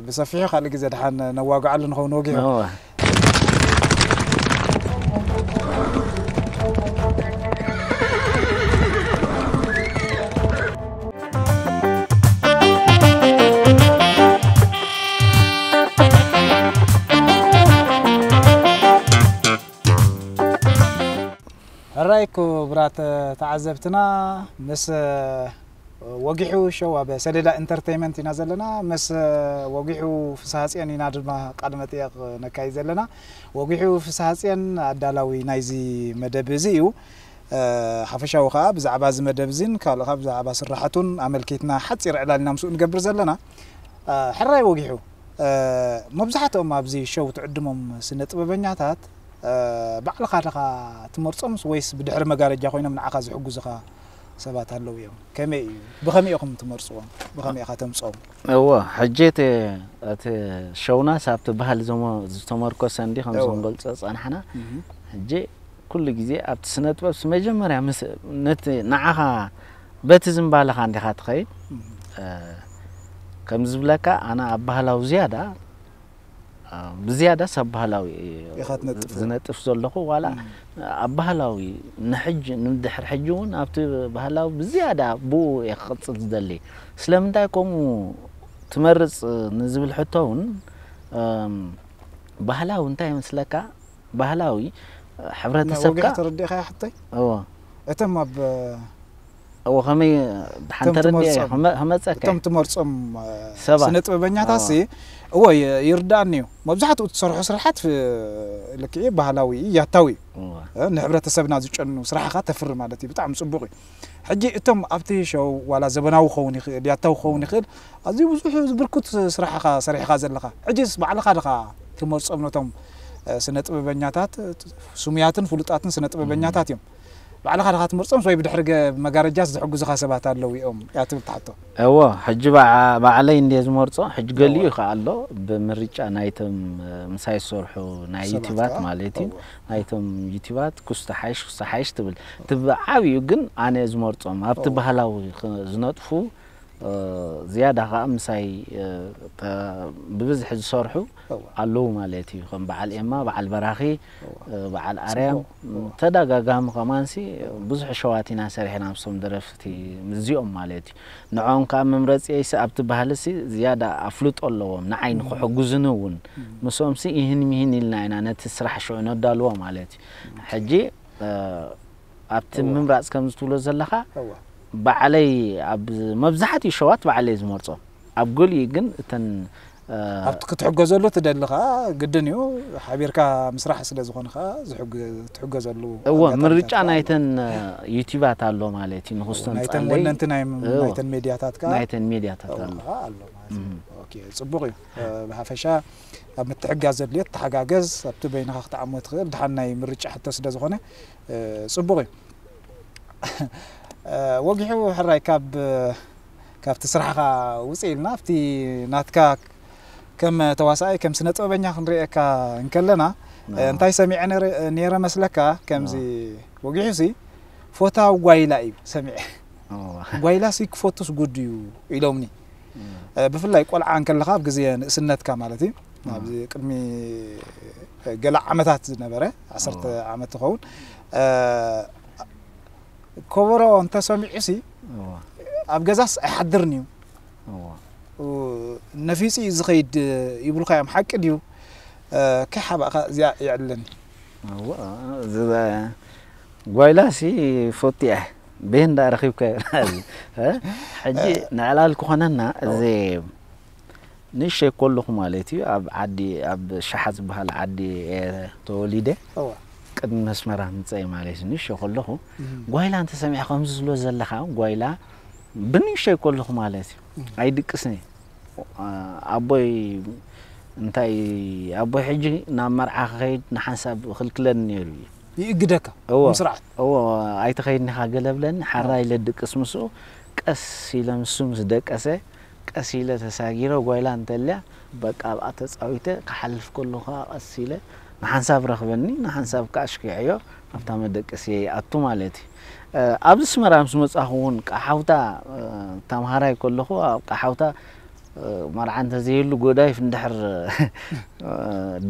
ብሰፊሑ ካልእ ግዜ ደሓን ነዋግዓሉ ንኸውን ወጊሑ ሕራይ ክቡራት ተዓዘብትና ምስ ወጊሑ ሸው ኣብ ሰሌዳ ኢንተርቴይመንት ኢና ዘለና። መስ ወጊሑ ፍስሃጽዮን ኢና ድማ ቃለ መጠየቕ ነካይድ ዘለና። ወጊሑ ፍስሃጽዮን ኣዳላዊ ናይዚ መደብ እዚ እዩ። ሓፈሻዊ ከኣ ብዛዕባ እዚ መደብ እዚን ካልእ ከኣ ብዛዕባ ስራሓቱን ኣመልኪትና ሓጺር ዕላል ኢና ምስኡ ንገብር ዘለና። ሕራይ ወጊሑ፣ መብዛሕትኦም ኣብዚ ሸው ትዕድሞም ስነ ጥበበኛታት ባዕልኻ ዲኻ ትመርጾምስ ወይስ ብድሕሪ መጋረጃ ኮይኖም ንዓኻ ዝሕግዙኻ ሰባት ኣለዉ እዮም? ከመይ እዩ? ብኸመይ ኢኹም ትመርጽዎም? ብኸመይ ኢኻ ተምጽኦም? እወ፣ ሕጂ እቲ፣ እቲ ሸውናስ ኣብቲ ባህሊ ዘሞ-፣ ዝተመርኮሰ እንዲ ከም እወ። ዘንገልጾ ጸናሕና። እህ። ሕጂ ኩሉ ግዜ ኣብቲ ስነ ጥበብ መጀመርያ ምስ፣ ነቲ ንዓኻ በቲ ዝምባለኻ እንዲኻ ትኸይድ። እህ። እ፣ ከም ዝብለካ ኣነ ኣብ ባህላዊ ዝያዳ እ፣ ብዝያዳ ሰብ ባህላዊ ኢኻ ትነጥፍ። ዝነጥፍ ዘለኹ፣ ዋላ እም። ኣብ ባህላዊ ንሕጂ፣ ንድሕር ሕጂ እውን ኣብቲ ባህላዊ ብዝያዳ ብኡ እየ ክቕጽል ዝደሊ። ስለምንታይ ከምኡ ትመርጽ ንዝብል ሕቶ እውን፣ እም፣ ባህላዊ እንታይ ይመስለካ? ባህላዊ፣ እ፣ ሕብረተሰብካ ወጊሕ ተረዲእኻያ ሕቶይ? እወ። እቶም ኣብ እዎ፣ ከመይ ደሓን እቶም ተረዲኤ ትመርጾም፣ ከመ-፣ ከመጸካ እቶም እየ። ትመርጾም፣ እ፣ ሰባት። ስነ ጥበበኛታትሲ፣ እዎ። እዎ፣ ይ-፣ ይርድኣኒ እዩ። መብዛሕትኡ እትሰርሖ ስራሓት፣ እ፣ ልክዕ ባህላዊ እዩ፣ ያታዊ እዩ። እዎ። እ፣ ንሕብረተሰብና ዝጨኑ ስራሕኻ ተፍሪ ማለት እዩ። ብጣዕሚ ጽቡቕ እዩ። ሕጂ እቶም ኣብቲ ሸው ዋላ ዘበናዊ ክኸውን ይኽእል፣ ያታዊ ክኸውን ይኽእል፣ ኣዝዩ ብዙሕ ብርኩት ስራሕኻ ሰሪሕኻ ዘለኻ። ሕጂስ ባዕልኻ ዲኻ ትመርጾም ነቶም፣ እ፣ ስነ ጥበበኛታት፣ እ፣ ስሙያትን ፍሉጣትን ስነ ጥበበኛታት እዮም። ባዕልኻ ዲኻ ትመርጾምስ ወይ ብድሕሪ ገ-፣ መጋረጃስ ዝሕግዙኻ ሰባት ኣለዉ እዮም እያ ትብል ትሓቶ? እዎ፣ ሕጂ ባዓ-፣ ባዕለይ እንድየ ዝመርጾ። ሕጂ ገሊኡ እዎ። ከኣ ኣሎ፣ ብምርጫ ናይቶም፣ እ፣ ምሳይ ዝሰርሑ ናይ ሰባት ዩቲባት ከኣ? ማለት እዩ። እዎ። ናይቶም ዩቲባት ኩስተ ሓይሽ፣ ኩስተ ሓይሽ ትብል። እቲ ብዓብዩ ግን ኣነ ዝመርጾም፣ ኣብቲ እዎ። ባህላዊ ኽ-፣ ዝነጥፉ፣ እ፣ ዝያዳ ከኣ ምሳይ፣ እ፣ ተ-፣ ብብዝሒ ዝሰርሑ እዎ። ኣለዉ ማለት እዩ። ከም በዓል ኤማ፣ በዓል በራኺ፣ እዎ። እ፣ በዓል ኣርያም፣ ጽቡቕ። እዎ። ተደጋጋሚ ከማንሲ ብዙሕ ሸዋት ኢና ሰሪሕና ምስቶም ደረፍቲ እዚኦም ማለት እዩ። ንዕኦም ከኣ መምረጺየይሲ ኣብቲ ባህልሲ ዝያዳ ኣፍልጦ ኣለዎም፣ ንዓይ እም። ንኽሕጉዝኒ እውን። እም። ምስኦምሲ ይህን ሚህን ኢልና ኢና ነቲ ስራሕ ሽዑ ነዳልዎ ማለት እዩ። እም። ሕጂ፣ እ፣ ኣብቲ እዎ። ምምራጽ ከም ዝትብሎ ዘለኻ፣ እዎ። ባዕለይ ኣብ መብዛሕትኡ ሸዋት ባዕለይ ዝመርጾ። ኣብ ገሊኡ ግን እተን፣ እ፣ ኣብቲ ክትሕገዘሉ ትደሊ ኸኣ ግድን እዩ። ሓቢርካ ምስራሕ ስለ ዝኾነ ኸኣ ዝሕግ-፣ ትሕገዘሉ እዎ፣ ኣጋጣሚታት ምርጫ ከኣ ኣሎ። ናይተን፣ እ፣ ዩቲባት ኣሎ ማለት እዩ። ንኽስቶ ናይተን ንጸለይ፣ ወነንቲ ናይ፣ እዎ። ናይተን ሜድያታት ከኣ ናይተን ሜድያታት እዎ፣ ኣሎ። ከኣ ኣሎ ማለት እዩ። እም። ኦኬ፣ ጽቡቕ እዩ። እ፣ ብሓፈሻ ኣብ ምትሕጋዝ ዘድልዮ ተሓጋገዝ፣ ኣብቲ በይንኻ ክትዓሞ ትኽእል፣ ድሓን ናይ ምርጫ ሕቶ ስለ ዝኾነ፣ እ፣ ጽቡቕ እዩ። እ፣ ወጊሑ ሕራይ ካብ፣ ካብቲ ስራሕኻ ውጽእ ኢልና፣ ኣብቲ ናትካ ከም ተዋሳኣይ፣ ከም ስነ ጥበበኛ ክንርእየካ እንከለና፣ እ፣ ኣዎ። እንታይ ሰሚዐ ነረ-፣ ነይረ መስለካ? ከምዚ ኣዎ። ወጊሑሲ፣ ፎታዊ ጓይላ እዩ ሰሚዐ። ኣዎ። ጓይላሲ ክፈቱስ ጉድ እዩ ኢሎምኒ። እም። እ፣ ብፍላይ ቆልዓ እንከለኻ፣ ኣብ ግዜ ንእስነትካ ማለት እዩ፣ እም። ኣብዚ ቅድሚ፣ እ፣ ገለ ዓመታት ዝነበረ፣ ዓሰርተ ኣዎ። ዓመት ትኸውን፣ እ፣ ከበሮ እንተሰሚዑሲ፣ እዋ። ኣብ ገዛስ ኣይሓድርን እዩ። እዋ። ኡ፣ ነፊጹ እዩ ዝኸይድ ይብሉኻ እዮም፣ ሓቂ ድዩ? እ፣ ከይሓባእካ እዚኣ የዕልለኒ። እዋ፣ እዚ ጓይላሲ ፎቲ እየ። ቤንዳ ረኺብካዮ። እ? ሕጂ ኣዎ። ንዕላል ክኾነና፣ ኣዎ። እዚ ንእሽተይ ከለኹ ማለት እዩ፣ ኣብ ዓዲ፣ ኣብ ሻሓ ዝበሃል ዓዲ እየ ተወሊደ። እወ። ቅድሚ ኣስመራ ምምፀይ ማለት እዩ፣ ንእሽተይ ከለኹ እም። ጓይላ እንተሰሚዐ ከምዚ ዝብሎ ዘለኻ፣ ጓይላ ብንእሽተይ ከለኹ ማለት እዩ፣ እም። ኣይድቅስን እየ። ኣ-፣ ኣቦይ እንታይ፣ ኣቦይ ሕጂ ናብ መርዓ ክኸይድ ንሓንሳብ ክልክለኒ ነይሩ እዩ። ይእግደካ እወ። ብስርዓት? እወ፣ ኣይትኸይድን ኢኻ ገለ ብለኒ፣ ሓራ እወ። ኢለ ድቅስ ምስኡ፣ ቀስ ኢለ ንሱ ምስ ደቀሰ፣ ቀስ ኢለ ተሳጊረ ጓይላ እንተልያ፣ በቃ ኣብኣ ተጻዊተ ክሓልፍ ከሎ ከኣ ቀስ ኢለ ንሓንሳብ ረኽበኒ፣ ንሓንሳብ ከኣ ኣሽኪዐዮ ኣብታ መደቀስየ ይኣቱ ማለት እዩ። እ፣ ኣብዚ ኣስመራ ምስ መጻኹ እውን ቃሓውታ፣ እ፣ ተምሃራይ ከለኹ ኣብ ቃሓውታ፣ እ፣ መርዓ እንተዘይህሉ ጎዳይፍ እንድሕር፣ እ፣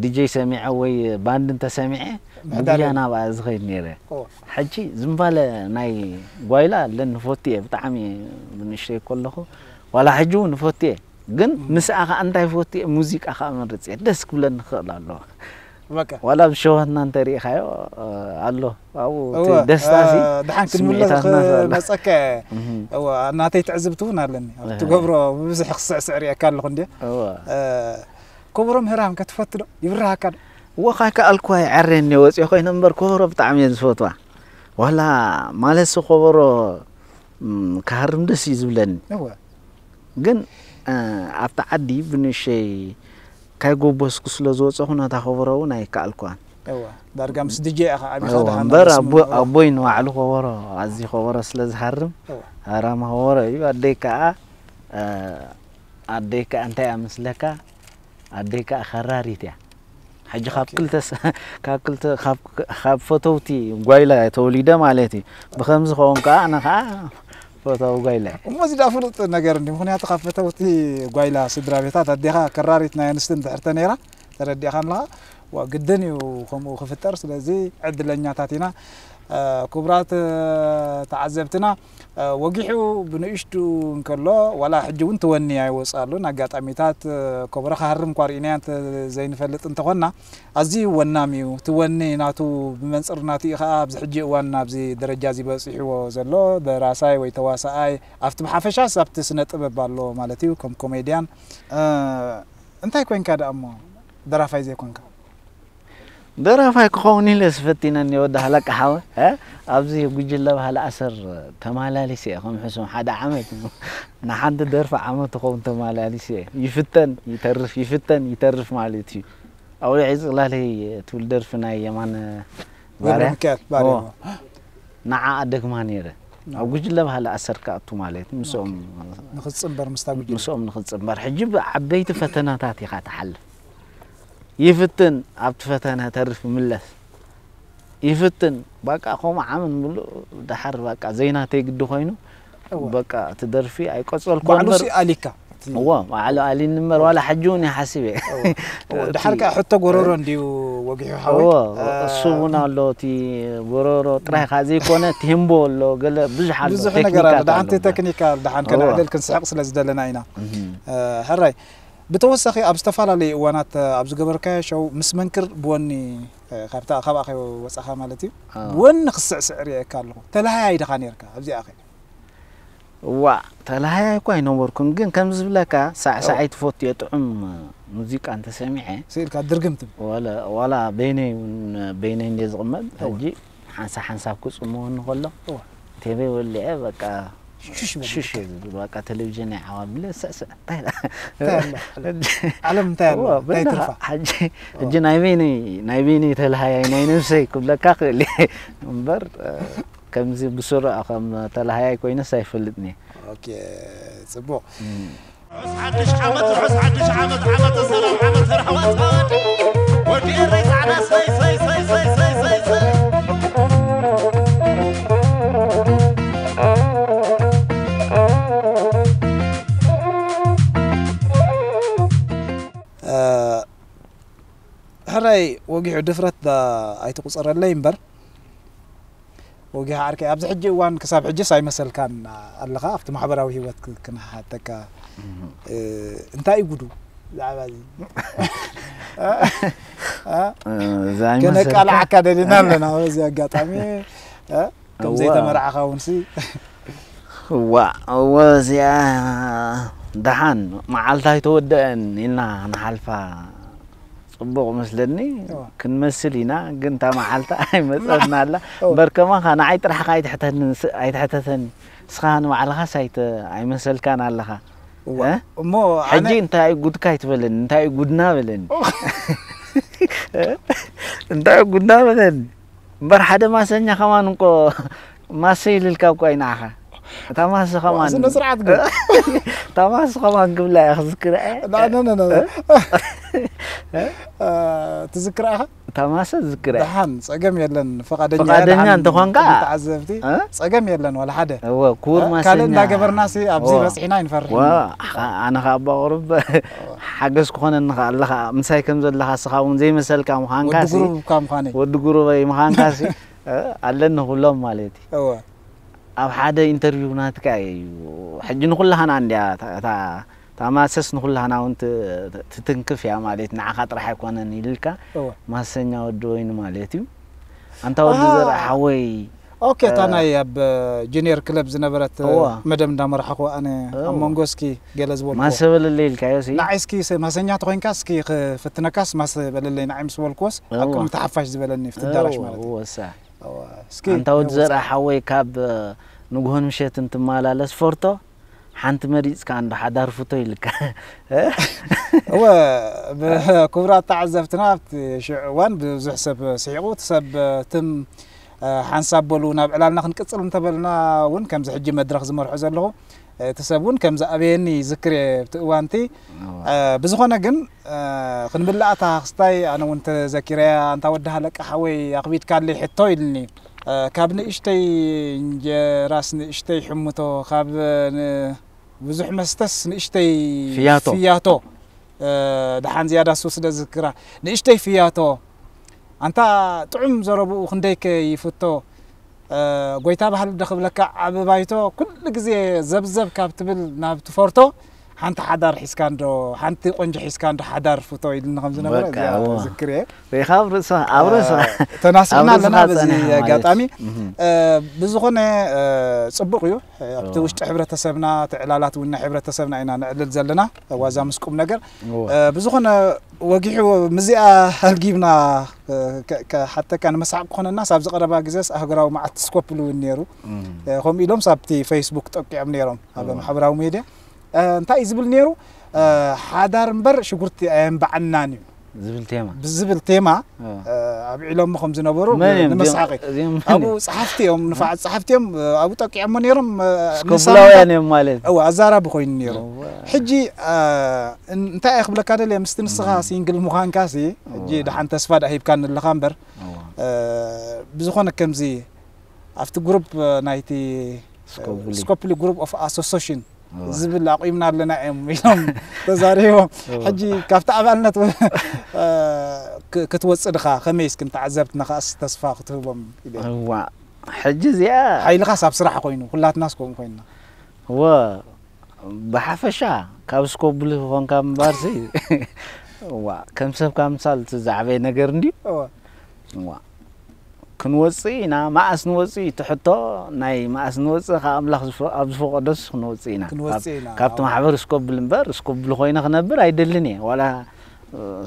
ዲጀይ ሰሚዐ ወይ ባንድ እንተሰሚዐ ምሕዳር ብጉያ የለን። ናብኣ ዝኸይድ ነይረ። እወ። ሕጂ ዝምባለ ናይ ጓይላ ኣለኒ፣ ንፈቱ እየ ብጣዕሚ፣ ብንእሽተይ ከለኹ ዋላ ሕጂ እውን ንፈቱ እየ። ግን እም። ምስኣ ኸኣ እንታይ ፈቱ እየ? ሙዚቃ ኸኣ መርጽ እየ። ደስ ክብለኒ ክኽእል ኣለዋ። በቃ ዋላ ብሸወትና እንተሪኢኻዮ ኣሎ ኣብኡ እቲ እወ፣ ደስታሲ እ፣ ደሓን ክንምለስ ስምዒታትና ኣሎ። ክመፀካ እየ። እህ፣ እወ፣ ኣብ ናተይ ትዕዝብቲ እውን ኣለኒ ኣብ እህ። ትገብሮ ብዙሕ ክስዕስዕ ሪአካ ኣለኹ እንዲ እወ። ኮቦሮ ምህራም ከትፈቱ ዶ ይብርሃካ ዶ? ወኻይ ከኣልኩ ኣይዓርየኒ ወፂኦ ኮይነ እምበር ኮቦሮ ብጣዕሚ እየ ዝፈትዋ። ዋላ ማለት ሲ ኮቦሮ ም፣ ክሃርም ደስ እዩ ዝብለኒ። እወ ግን እ፣ ኣብቲ ዓዲ ብንእሸይ ካይጎበስኩ ስለ ዝወፀኹ ነታ ኮቦሮ እውን ኣይከኣልኩዋን። እወ ዳርጋ ምስ ድጄ ኢኻ ዓቢኻ እወ፣ ደሓን እምበር ምስ ኣቦ- ኣቦይ ንባዕሉ ኮቦሮ ኣዝዩ ኮቦሮ ስለ ዝሃርም እወ ሃራማ ኮቦሮ እዩ። ኣደይ ከዓ እ፣ ኣደይ ከዓ እንታይ እያ ምስለካ ኣደይ ከዓ ከራሪት እያ። ሕጂ ካብ ኦኬ። ክልተ ስ- ካብ ክልተ ካብ ካብ ፈተውቲ ጓይላ እየ ተወሊደ ማለት እዩ። ብከምዚ ኸውን ከዓ ኣነ ከዓ ፈታዊ ጓይላ እየ። እሞ እዚ ዳ ፍሉጥ ነገር እንዲ ምክንያቱ ካብ ፈተውቲ ጓይላ ስድራ ቤታት ኣዴኻ ከራሪት ናይ ኣንስቲ እንድሕር ተነይራ ተረዲእኻ ኣለኻ ዋ ግድን እዩ ከምኡ ክፍጠር። ስለዚ ዕድለኛታት ኢና። እ፣ ክቡራት እ፣ ተዓዘብትና እ፣ ወጊሑ ብንእሽቱ እንከሎ ዋላ ሕጂ እውን ትወኒ ኣይወፅኣሉን ኣጋጣሚታት እ፣ ኮቦሮ ክሃርም እኳ ርኢናዮ እንተ ዘይንፈልጥ እንተኾንና ኣዝዩ ወናም እዩ። እቲ ወኒ ናቱ ብመንፅር ናቱ እዩ ከዓ ኣብዚ ሕጂ እዋን ናብዚ ደረጃ እዚ በፂሕዎ ዘሎ ደራሳይ ወይ ተዋሳኣይ ኣብቲ ብሓፈሻስ ኣብቲ ስነ ጥበብ ኣሎ ማለት እዩ ከም ኮሜድያን እ፣ እንታይ ኮንካ ደኣ እሞ ደራፋይ ዘይኮንካ? ደራፋይ ክኸውን ኢለ ስፈቲነኒ ወዲ ሃለቃ ሓወ እ? ኣብዚ ጉጅለ ባህሊ ኣሰር ተማላሊስ እየ ከም ሕሱም ሓደ ዓመት ንሓንቲ ደርፊ ዓመት ትኸውን ተማላሊስ እየ። ይፍተን ይተርፍ ይፍተን ይተርፍ ማለት እዩ። ኣውሊዐ ጽላለይ ትብል ደርፊ ናይ የማነ ባርያ ገብረሚካኤል ባርያ ኦ፣ ንዓ ኣደግማ ነይረ። ኣብ ጉጅለ ባህሊ ኣሰር ክኣቱ ማለት ምስኦም ንክትፅምበር ምስታ ጉጅለ ምስኦም ንክትፅምበር ሕጂ ብዓበይቲ ፈተናታት ኢኻ ትሓልፍ። ይፍትን ኣብቲ ፈተነ ተርፍ ምለስ ይፍትን በቃ ከምኡ ዓመት ምሉእ ድሓር በቃ ዘይናተይ ግዲ ኮይኑ እወ። በቃ እቲ ደርፊ ኣይቀጸልኩ ባዕሉ እምበር ሲ ኣሊካ እቲ እዎ ባዕሉ ኣሊኒ እምበር ዋላ ሕጂ እውን ይሓስብ እየ እወ። ድሓር ከዓ ሕቶ ጎረሮ እንድዩ ወጊሑ ሓወይ እዎ እ፣ እሱ እውን ኣሎ እቲ ጎረሮ ጥራይ ከዓ ዘይኮነ እቲ ሂምቦ ኣሎ ገለ ብዙሕ ኣሎ ብዙሕ ነገር ኣሎ ቴክኒካት ደሓንቲ ኣሎ እምበር። ተክኒካል ደሓን እወ። ከነዕልል ክንስሕቕ ስለ ዝደለና ኢና እህም። እ፣ ሕራይ ብተወሳኺ ኣብ ዝተፈላለዩ እዋናት ኣብ ዝገበርካዮ ሸው ምስ መንክር ብወኒ እ፣ ካብታ ካብኣ ከይወፃኻ ማለት እዩ ኣዎ። ብወኒ ክስዕስዕ ርእየካ ኣለኹ ተላሃያይ ድኻ ነርካ ኣብዚኣ ኸ እዋ ተላሃያይ እኳ ኣይነበርኩን ግን ከም ዝብለካ ሳዕሳዓይ ትፈቱ እየ ጥዑም ሙዚቃ እንተሰሚዐ ስኢልካ ድርግም ትብል ዋላ ዋላ በይነይ እውን በይነይ እንደ ዝቕመጥ ሕጂ ሓንሳብ ሓንሳብ ክጽምወኒ ከሎ እዋ። ቴበይ ወሊዐ በቃ ሽሽ በል ሽሽ ትብል። እየ ዝብል በቃ ቴሌቪዥን እየ ዓዋ ብለ ሰሰ እንታይ ኢላ? እንታይ ኣሎ? ዓለም እንታይ ኣሎ እዋ፣ እንታይ ብና- ትርፋ ሕጂ ሕጂ ናይ በይነይ ናይ በይነይ ተላሃያይ ናይ ነብሰይ ክብለካ ክእል እየ እምበር እ፣ ከምዚ ብስሩዕ ከም ተላሃያይ ኮይነስ ኣይፈልጥን እየ ኦኬ ጽቡቕ ርሑስ ሓድሽ ዓመት ርሑስ ሓድሽ ዓመት ዓመተ ሰላም ዓመተ ራህዋ ተወድ ወዲ ኤረይ ጻዕዳ ሰይ ሰይ ሰይ ሰይ ሰይ ሰይ ሰይ ሕራይ ወጊሑ ድፍረት ዳ ኣይትቁጸረለይ እምበር ወጊሑ ዓርከይ ኣብዚ ሕጂ እዋን ክሳብ ሕጅስ ኣይመሰልካን ኣለኻ ኣብቲ ማሕበራዊ ህይወት ክ- ክንሓተካ እ፣ እንታይ እዩ ጉዱ ብዛዕባ እዚ እ? እ? እዛ ይመስል ከነቃልዓካ ደሊና ኣለና በዚ ኣጋጣሚ እ? ከም እዋ። ዘይተመርዓኻ እውን ሲ እዋ እወ እዚኣ ደሓን መዓልታ ኣይተወደአን ኢልና ንሓልፋ ፅቡቕ መስለኒ እዋ። ክንመስል ኢና ግን እታ መዓልታ ኣይመፀትና ኣላ እዋ። እምበር ከማኻ ንዓይ ጥራሕካ ኣይትሕተኒ ንስ- ኣይትሕተተኒ ንስኻ ንባዕልኻስ ኣይተ- ኣይመሰልካን ኣለኻ እዋ። እ? እሞ ሕጂ ኣነ- እንታይ ጉድካ ኣይትበለኒ እንታይ ጉድና በለኒ እንታይ ጉድና በለኒ እምበር ሓደ ማሰኛ ከማን እንቆ ማሰ ኢልልካ እኮ ኣይንዓኻ እታ ማሰ ከማን ስነ ስርዓት ግን እታ ማሰ ከማን ክብላ እያ ክዝክራ እየ ና- ና- ና- ና- እ፣ ትዝክር ኢኻ እታ ማሰ ዝክራ እያ ደሓን ጸገም የለን ፈቃደኛ ፈቃደኛ ደሓን እንተኾንካ፣ ተዓዘብቲ እ? ጸገም የለን ዋላ ሓደ እወ ክቡር ማሰኛ ካልእ እንዳገበርና ሲ ኣብዚ እወ። በፂሕና ይንፈርሕ ዋ ኢና። ኣ- ኣነ ከዓ ኣባ ቁሩብ ሓገዝ ክኾነኒ ከ ኣለኻ ምሳይ ከም ዘለኻ ስኻ እውን ዘይመሰልካ ምዃንካ ወዲ ሲ ጉሩብ እኳ ምዃነይ ወዲ ጉሩበይ ምዃንካ ሲ እ? ኣለኒ ክብሎም ማለት እዩ እወ ኣብ ሓደ ኢንተርቪው ናትካ እዩ ሕጂ ንኩላህና እንድያ እታ- እታ እታ ማሰስ ንኹላህና እውን ት- ትትንክፍ እያ ማለት ንዓኻ ጥራሕ ኣይኮነን ኢልልካ። እወ ማሰኛ ወዲ ወይኒ ማለት እዩ። ኣንታ ወዲ ኣሃ። ዘርኣ ሓወይ ኦኬ እታ ናይ ኣብ ጁኒየር ክለብ ዝነበረት እወ። መደብ እንዳመራሕኹ ኣነ እወ። ኣብ መንጎ እስኪ ገለ ዝበልኩ ማሰ በለለይ ኢልካዮ ሲ ንዓይ እስኪ ሰ- ማሰኛ ተኾይንካ እስኪ ክፍትነካስ ማሰ በለለይ ንዓይ ምስ በልኩዎስ ኣብ እወ። ቅድሚ ተሓፋሽ ዝበለኒ ፍቲ ኣዳራሽ ማለት እዩ ወሳ እወ፣ እስኪ ኣንታ ወዲ ዘርኣ ሓወይ ካብ ንግሆን ምሸትን ትመላለስ ፎርቶ ሓንቲ መሪፅካ እንዶ ሓዳር ፍቶ ኢልካ እወ ብክቡራት ተዓዘብትና ኣብቲ ሽዑ እዋን ብዙሕ ሰብ ስሒቑ እቲ ሰብ ትም ሓንሳብ በሉ ናብ ዕላልና ክንቅፅል እንተበልና እውን ከምዚ ሕጂ መድረኽ ዝመርሖ ዘለኹ እቲ ሰብ እውን ከምዚ ኣበየኒ ይዝክር እየ ኣብቲ እዋንቲ ብዝኾነ ግን ክንብላእታ ክስታይ ኣነ እውን ተዘኪረያ ኣንታ ወዲ ሃለቃ ሓወይ ኣኽቢድካለይ ሕቶ ኢልኒ ካብ ንእሽተይ እንጀራስ ንእሽተይ ሕምቶ ካብ ብዙሕ መስተስ ንእሽተይ ፍያቶ። ፍያቶ ደሓን ዝያዳ እሱ ስለ ዝዝክራ ንእሽተይ ፍያቶ ኣንታ ጥዑም ዘረብኡ ክንደይከ ይፍቶ ጎይታ ባህሊ ዶ ክብለካ ዓቢ ባይቶ ኩሉ ግዜ ዘብዘብ ካብ ትብል ናብ ትፈርቶ ሓንቲ ሓዳር ሒዝካ እንዶ ሓንቲ ቆንጆ ሒዝካ እንዶ ሓዳር ፍቶ ኢልኒ ከም ዝነበረ በቃ፣ እዚኣ እዎ። ዝክር እየ ሪኢኻ ኣብ ርእስኻ ኣብ ርእስኻ ተናሲሕና ኣብ ኣለና ርእስኻ በዚ ጸኒሓ ማለት ኣጋጣሚ እዩ። እህ። እ፣ ብዝኾነ እ፣ ጽቡቕ እዩ እ፣ ኣብቲ እዎ። ውሽጢ ሕብረተሰብና እቲ ዕላላት እውን ናይ ሕብረተሰብና ኢና ነዕልል ዘለና ዋዛ ምስ ቁም ነገር እዎ። እ፣ ብዝኾነ ወጊሑ ምዚኣ ኣልጊብና እ፣ ከ- ከሓተካ ንመሳቕ ክኾነናስ ኣብዚ ቀረባ ግዜስ ኣህጉራዊ መዓልቲ ስኮፕል እውን ነይሩ እም። እ፣ ከምኡ ኢሎም ኣብቲ ፌስቡክ ጠቂዖም ነይሮም ኣብ እዎ። ማሕበራዊ ሜድያ እ፣ እንታይ እዩ ዝብል ነይሩ እ፣ ሓዳር እምበር ሽጉርቲ ኣየንባዓናን እዩ ዝብል ቴማ ብዝብል ቴማ እዎ። እ፣ ኣብዒሎሞ ከም ዝነበሩ መን እዮም ንመሳቂ እዚኦም? እዚኦም መን ኣብኡ እዮም? ጸሓፍቲ እዮም ንፋዓት ጸሓፍቲ እዮም እ፣ ኣብኡ ጠቂዖሞ ነይሮም እ፣ ስኮብላውያን እዮም ማለት እዎ ኣዛራቢ ኮይኑ ነይሩ እዎ። ሕጂ እ፣ እን- እንታይ እየ ክብለካ ደልየ ምስቲ ንስኻ ሲንግል ምዃንካ ሲ ሕጂ እዎ። ደሓን ተስፋ ዳ ሂብካ ንለኻ እምበር እዎ። እ፣ ብዝኾነ ከምዚ ኣብቲ ግሩፕ እ፣ ናይቲ ስኮብሊ። ስኮፕሊ ግሩፕ ኦፍ ኣሶሲሽን እዎ። ዝብል ኣቑምና ኣለና እዮም ኢሎም ተዛሪቦም እዎ። ሕጂ ካብቲ ኣባልነት እ፣ ክ- ክትወፅእ ድኻ ከመይ እስኪ ንተዓዘብትና ከኣስ ተስፋ ክትህቦም ኢለ እዋ ሕጂ እዚኣ ሓይልኻስ ኣብ ስራሕ ኮይኑ ኩላትናስ ከምኡ ኮይንና እወ ብሓፈሻ ካብ ስኮብሊ ኮንካ ምባርሲ እዋ ከም ሰብ ካብ ምሳል እቲ ዝዓበየ ነገር እንድዩ እወ እዋ ክንወፅእ ኢና መኣስ ንወፅእ እዩ እቲ ሕቶ ናይ መኣስ ንወፅእ ካብ ኣምላኽ ዝፈ- ኣብ ዝፈቀዶስ ክንወፅእ ኢና ክንወፅእ ካብ- ኢና ካብቲ እወ ማሕበር ስኮብል እምበር ስኮብል ኮይነ ክነብር ኣይደልን እየ ዋላ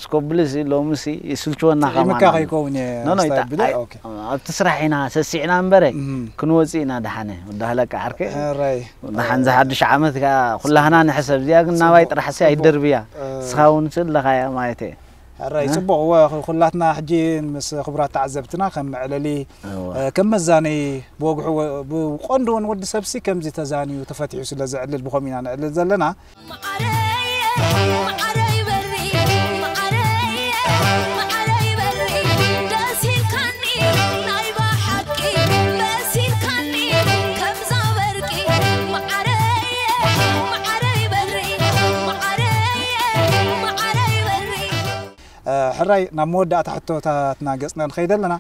ስኮብልስ ሎምስ ይስልችወና ጥዒምካ ከማን ከይከውን እየ ኖ ኖ ስታይ ይጣ- ብለ ኣይ- ኦኬ ኣብቲ ስራሕ ኢና ሰሲዕና እምበረ እም። ክንወፅእ ኢና ደሓነ ወዳህለካ ዓርከ ሕራይ ደሓን ዝሓድሽ ዓመት ከኣ ኩላህና ንሕሰብ እዚኣ ግን ናባይ ጽቡቕ፣ ጥራሕ ሲ ጽቡቕ። ኣይደርብያ እ፣ ንስኻ እውን ስእለኻያ ማለት እየ ሕራይ እ? ጽቡቕ እወ ኩላትና ሕጂ ምስ ክቡራት ተዓዘብትና ከም መዕለሊ እወ። እ፣ ከም መዛነይ ብወግሑ ወ- ብቆንዶ እውን ወዲ ሰብሲ ከምዚ ተዛንዩ ተፈቲሑ ስለ ዘዕልል ብኸም ኢና ነዕልል ዘለና መዓረይ መዓረይ በሪ መዓረይ መዓረይ በሪ ደስ ኢልካኒ ናይ ብሓቂ ደስ ኢልካኒ ከምዛ በርቂ መዓረይ መዓረይ በሪ መዓረይ መዓረይ በሪ እ፣ ሕራይ ናብ መወዳእታ ሕቶታትና ገጽና ንኸይድ ኣለና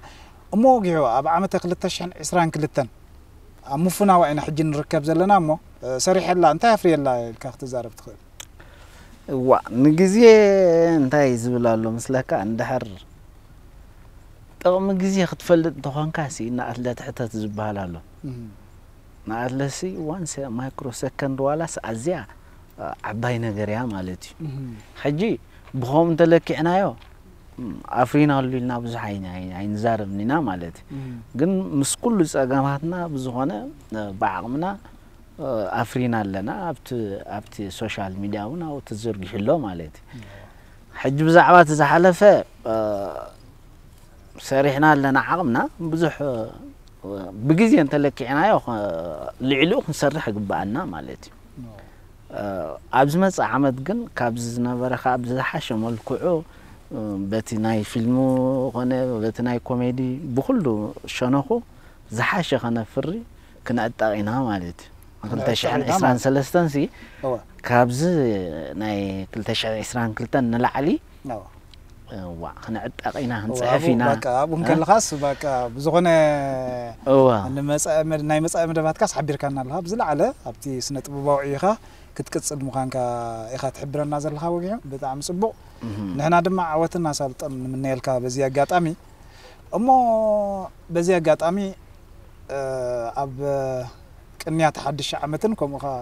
እሞ ወጊሑ ኣብ ዓመተ ክልተ ሽሕን ዕስራን ክልተን ኣብ ምፍናዋ ኢና ሕጂ ንርከብ ዘለና እሞ እ፣ ሰሪሐላ እንታይ ኣፍርየላ ኢልካ ክትዛረብ ትኽእል እዋ ንግዜ እንታይ ዝብል ኣሎ ምስለካ እንድሕር ጥቕሚ ግዜ ክትፈልጥ እንተኾንካ ሲ ንኣትለት ሕተት ዝበሃል ኣሎ እም፣ ንኣትለሲ ዋን ማይክሮ ሰከንድ ዋላስ ኣዝያ እ፣ ዓባይ ነገር እያ ማለት እዩ እም፣ ሕጂ ብኸም እንተለኪዕናዮ ም፣ ኣፍሪናሉ ኢልና ብዙሕ ኣይን- ኣይን- ኣይንዛረብን ኢና ማለት እዩ እም፣ ግን ምስ ኩሉ ጸገማትና ብዝኾነ እ፣ ብዓቕምና እ፣ ኣፍሪና ኣለና ኣብቲ ኣብቲ ሶሻል ሚድያ እውን ኣብኡ ተዘርጊሑ ኣሎ ማለት እዩ ሕጂ ብዛዕባ እቲ ዝሓለፈ እ፣ ሰሪሕና ኣለና ዓቕምና ብዙሕ እ፣ ብግዜ እንተለኪዕናዮ ኸ- ልዕሊኡ ክንሰርሕ ይግበኣና ማለት እዩ እ፣ ኣብ ዝመፅእ ዓመት ግን ካብዚ ዝነበረ ካብ ዝሓሸ መልክዑ እ፣ በቲ ናይ ፊልሙ ኾነ በቲ ናይ ኮሜዲ ብኩሉ ሸነኹ ዝሓሸ ከነፍሪ ክንዕጠቕ ኢና ማለት እዩ ክንዕጠቕ ኢና ማለት። ን2023 ሲ እወ፣ ካብዚ ናይ 2022 ንላዕሊ እወ። እዋ፣ ክንዕጠቕ ኢና፣ ክንጽሕፍ ኢና። በቃ ኣብኡ ከለኻስ በቃ ብዝኾነ እዋ፣ ንመጻኢ መድ- ናይ መጻኢ መደባትካስ ሓቢርካና ኣለኻ። ብዝለዓለ ኣብቲ ስነ ጥበባዊ ኢኻ ክትቅጽል ምዃንካ ኢኻ ትሕብረና ዘለኻ ወጊሑ። ብጣዕሚ ጽቡቕ። ንሕና ድማ ዓወትን ኣሳልጦን ንምነየልካ በዚ ኣጋጣሚ። እሞ በዚ ኣጋጣሚ ኣብ ቅንያት ሓድሽ ዓመትን ከምኡ ኸዓ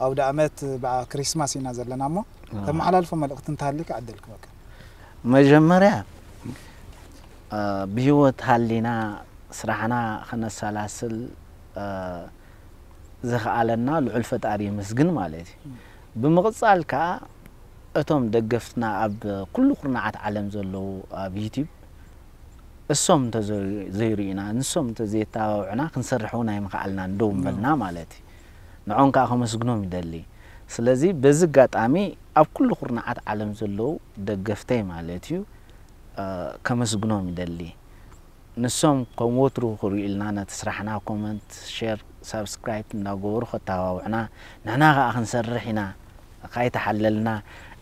ኣውደ ኣመት በዓ ክሪስማስ ኢና ዘለና እሞ ተመሓላልፎ መልእኽቲ እንተሃልዩ ክዕደልክ በቃ። መጀመርያ ብህይወት ሃሊና ስራሕና ከነሰላስል ዝኸኣለና ልዑል ፈጣሪ የመስግን ማለት እዩ። ብምቕጻል ከኣ እቶም ደገፍትና ኣብ ኩሉ ኩርናዓት ዓለም ዘለዉ ኣብ ዩቲብ እሶም እንተዘይርዩና ንሶም እንተዘየተባብዑና ክንሰርሕ እውን ኣይምኸኣልናን ደው ምበልና ማለት እዩ። ንዖም ከኣ ከመስግኖም ይደሊ። ስለዚ በዚ ኣጋጣሚ ኣብ ኩሉ ኩርናዓት ዓለም ዘለዉ ደገፍተይ ማለት እዩ ከመስግኖም ይደሊ። ንሶም ከም ወትሩ ክርእዩልና ነቲ ስራሕና ኮመንት ሸር ሳብስክራይብ እንዳገበሩ ከተባብዑና ንሕና ከኣ ክንሰርሕ ኢና ካይተሓለልና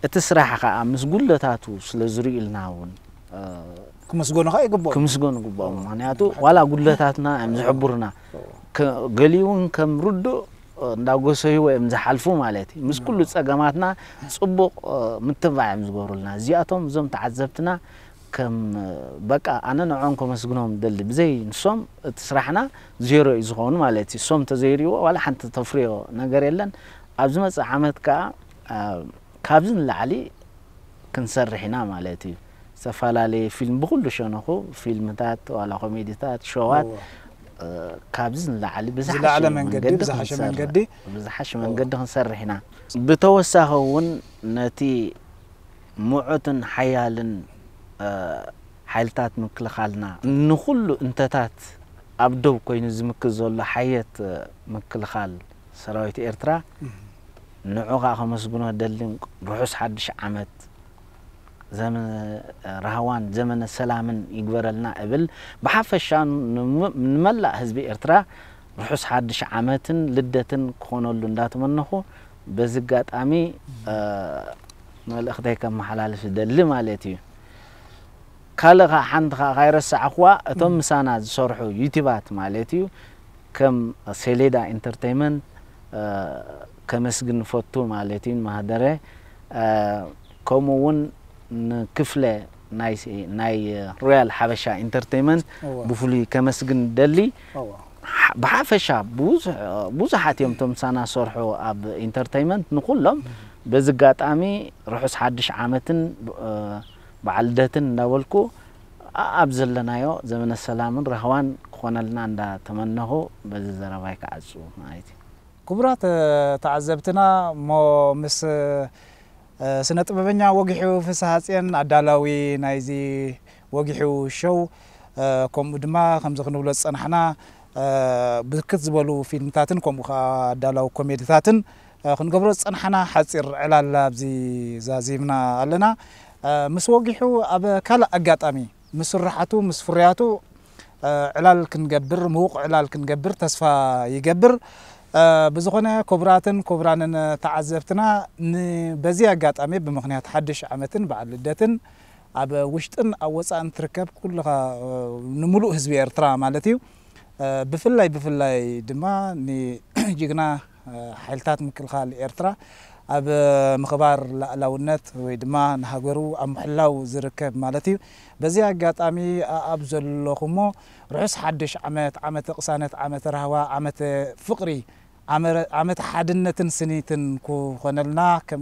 እቲ ስራሕ ከኣ ምስ ጉለታቱ ስለ ዝርእዩልና እውን ክምስገኑ ከኣ ይግብኦም። ክምስገኑ ይግብኦም። ምክንያቱ ዋላ ጉለታትና እዮም ዝሕብሩና። ገሊኡ እውን ከም ርዱእ እንዳጎሰይዎ እዮም ዝሓልፉ ማለት እዩ። ምስ ኩሉ ጸገማትና ጽቡቕ ምትብባዕ እዮም ዝገብሩልና። እዚኣቶም እዞም ተዓዘብትና ከም በቃ ኣነ ንዕኦም ከመስግኖም ደሊ ብዘይ ንሶም እቲ ስራሕና ዜሮ እዩ ዝኸውን ማለት እዩ። እሶም እንተዘይርእይዎ ዋላ ሓንቲ ተፍርዮ ነገር የለን። ኣብ ዝመጽእ ዓመት ከኣ ካብዚ ንላዕሊ ክንሰርሕ ኢና ማለት እዩ። ዝተፈላለየ ፊልም ብኩሉ ሸነኹ ፊልምታት ዋላ ኮሜዲታት ሸዋት ካብዚ ንላዕሊ ብዝሓሸ መንገዲ ብዝሓሸ መንገዲ ብዝሓሸ መንገዲ ክንሰርሕ ኢና። ብተወሳኺ እውን ነቲ ምዑትን ሓያልን ሓይልታት ምክልኻልና ንኹሉ እንተታት ኣብ ደው ኮይኑ ዝምክት ዘሎ ሓየት ምክልኻል ሰራዊት ኤርትራ ንዑ ከዓ ከመስግኖ ደልን ርሑስ ሓድሽ ዓመት ዘመነ ራህዋን ዘመነ ሰላምን ይግበረልና እብል። ብሓፈሻ ንመላእ ህዝቢ ኤርትራ ርሑስ ሓድሽ ዓመትን ልደትን ክኾነሉ እንዳተመነኹ በዚ ኣጋጣሚ መልእኽተይ ከመሓላልፍ ደሊ ማለት እዩ። ካልእ ከዓ ሓንቲ ከዓ ካይረሳዕኽዋ እቶም ምሳና ዝሰርሑ ዩቲባት ማለት እዩ ከም ሴሌዳ ኢንተርቴይመንት ከመስግን ፈቱ ማለት እዩ ንማህደረ ከምኡ እውን ንክፍለ ናይ ናይ ሮያል ሓበሻ ኢንተርቴይመንት ብፍሉይ ከመስግን ደሊ። ብሓፈሻ ብዙሓት እዮም እቶም ምሳና ዝሰርሑ ኣብ ኢንተርቴይመንት ንኩሎም በዚ ኣጋጣሚ ርሑስ ሓድሽ ዓመትን በዓል ልደትን እንዳበልኩ ኣብ ዘለናዮ ዘመነ ሰላምን ራህዋን ክኾነልና እንዳተመነኹ በዚ ዘረባይ ክዓጹ ማለት እዩ። ክቡራት ተዓዘብትና እሞ ምስ ስነ ጥበበኛ ወጊሑ ፍስሃጽየን ኣዳላዊ ናይዚ ወጊሑ ሾው ከምኡ ድማ ከምዚ ክንብሎ ዝጸናሕና ብርክት ዝበሉ ፊልምታትን ከምኡ ከዓ ኣዳላዊ ኮሜድታትን ክንገብሮ ዝጸናሕና ሓጺር ዕላል ኣብዚ ዛዚምና ኣለና። ምስ ወጊሑ ኣብ ካልእ ኣጋጣሚ ምስ ስራሓቱ ምስ ፍርያቱ ዕላል ክንገብር ምዉቕ ዕላል ክንገብር ተስፋ ይገብር። ብዝኾነ ክቡራትን ክቡራንን ተዓዘብትና በዚ ኣጋጣሚ ብምኽንያት ሓድሽ ዓመትን በዓል ልደትን ኣብ ውሽጥን ኣብ ወፃእን ትርከብ ኩልኻ ንምሉእ ህዝቢ ኤርትራ ማለት እዩ። ብፍላይ ብፍላይ ድማ ንጅግና ሓይልታት ምክልኻል ኤርትራ ኣብ ምኽባር ላእላውነት ወይ ድማ ንሃገሩ ኣብ ምሕላው ዝርከብ ማለት እዩ። በዚ ኣጋጣሚ ኣብ ዘለኹሞ ርሑስ ሓድሽ ዓመት፣ ዓመተ ቅሳነት፣ ዓመተ ራህዋ፣ ዓመተ ፍቕሪ፣ ዓመተ ሓድነትን ስኒትን ክኾነልና ከም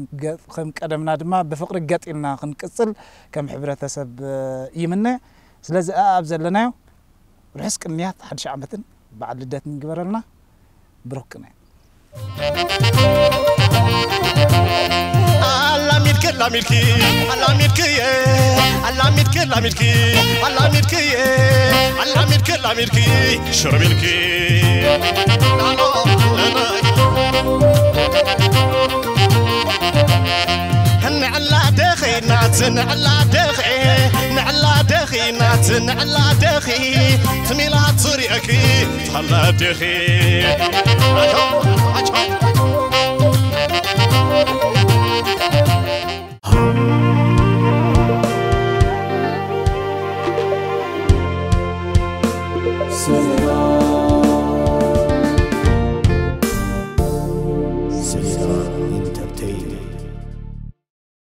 ቀደምና ድማ ብፍቕሪ ገጢልና ክንቅጽል ከም ሕብረተሰብ ይምነ። ስለዚ ኣብ ዘለናዮ ርሑስ ቅንያት ሓድሽ ዓመትን በዓል ልደትን ይግበረልና። ብሩክ ቅነ። ኣላሚድኪ ኣላሚድኪ ኣላሚድኪ ኣላሚድኪ ኣላሚድኪ ኣላሚድኪ ኣላሚድኪ ኣላሚድኪ ሽርሚልኪ ንዕላ ደኺ ናት ንዕላ ደኺ ንዕላ ደኺ ናት ንዕላ ደኺ ትሚላ ትሪእኪ ታላ ደኺ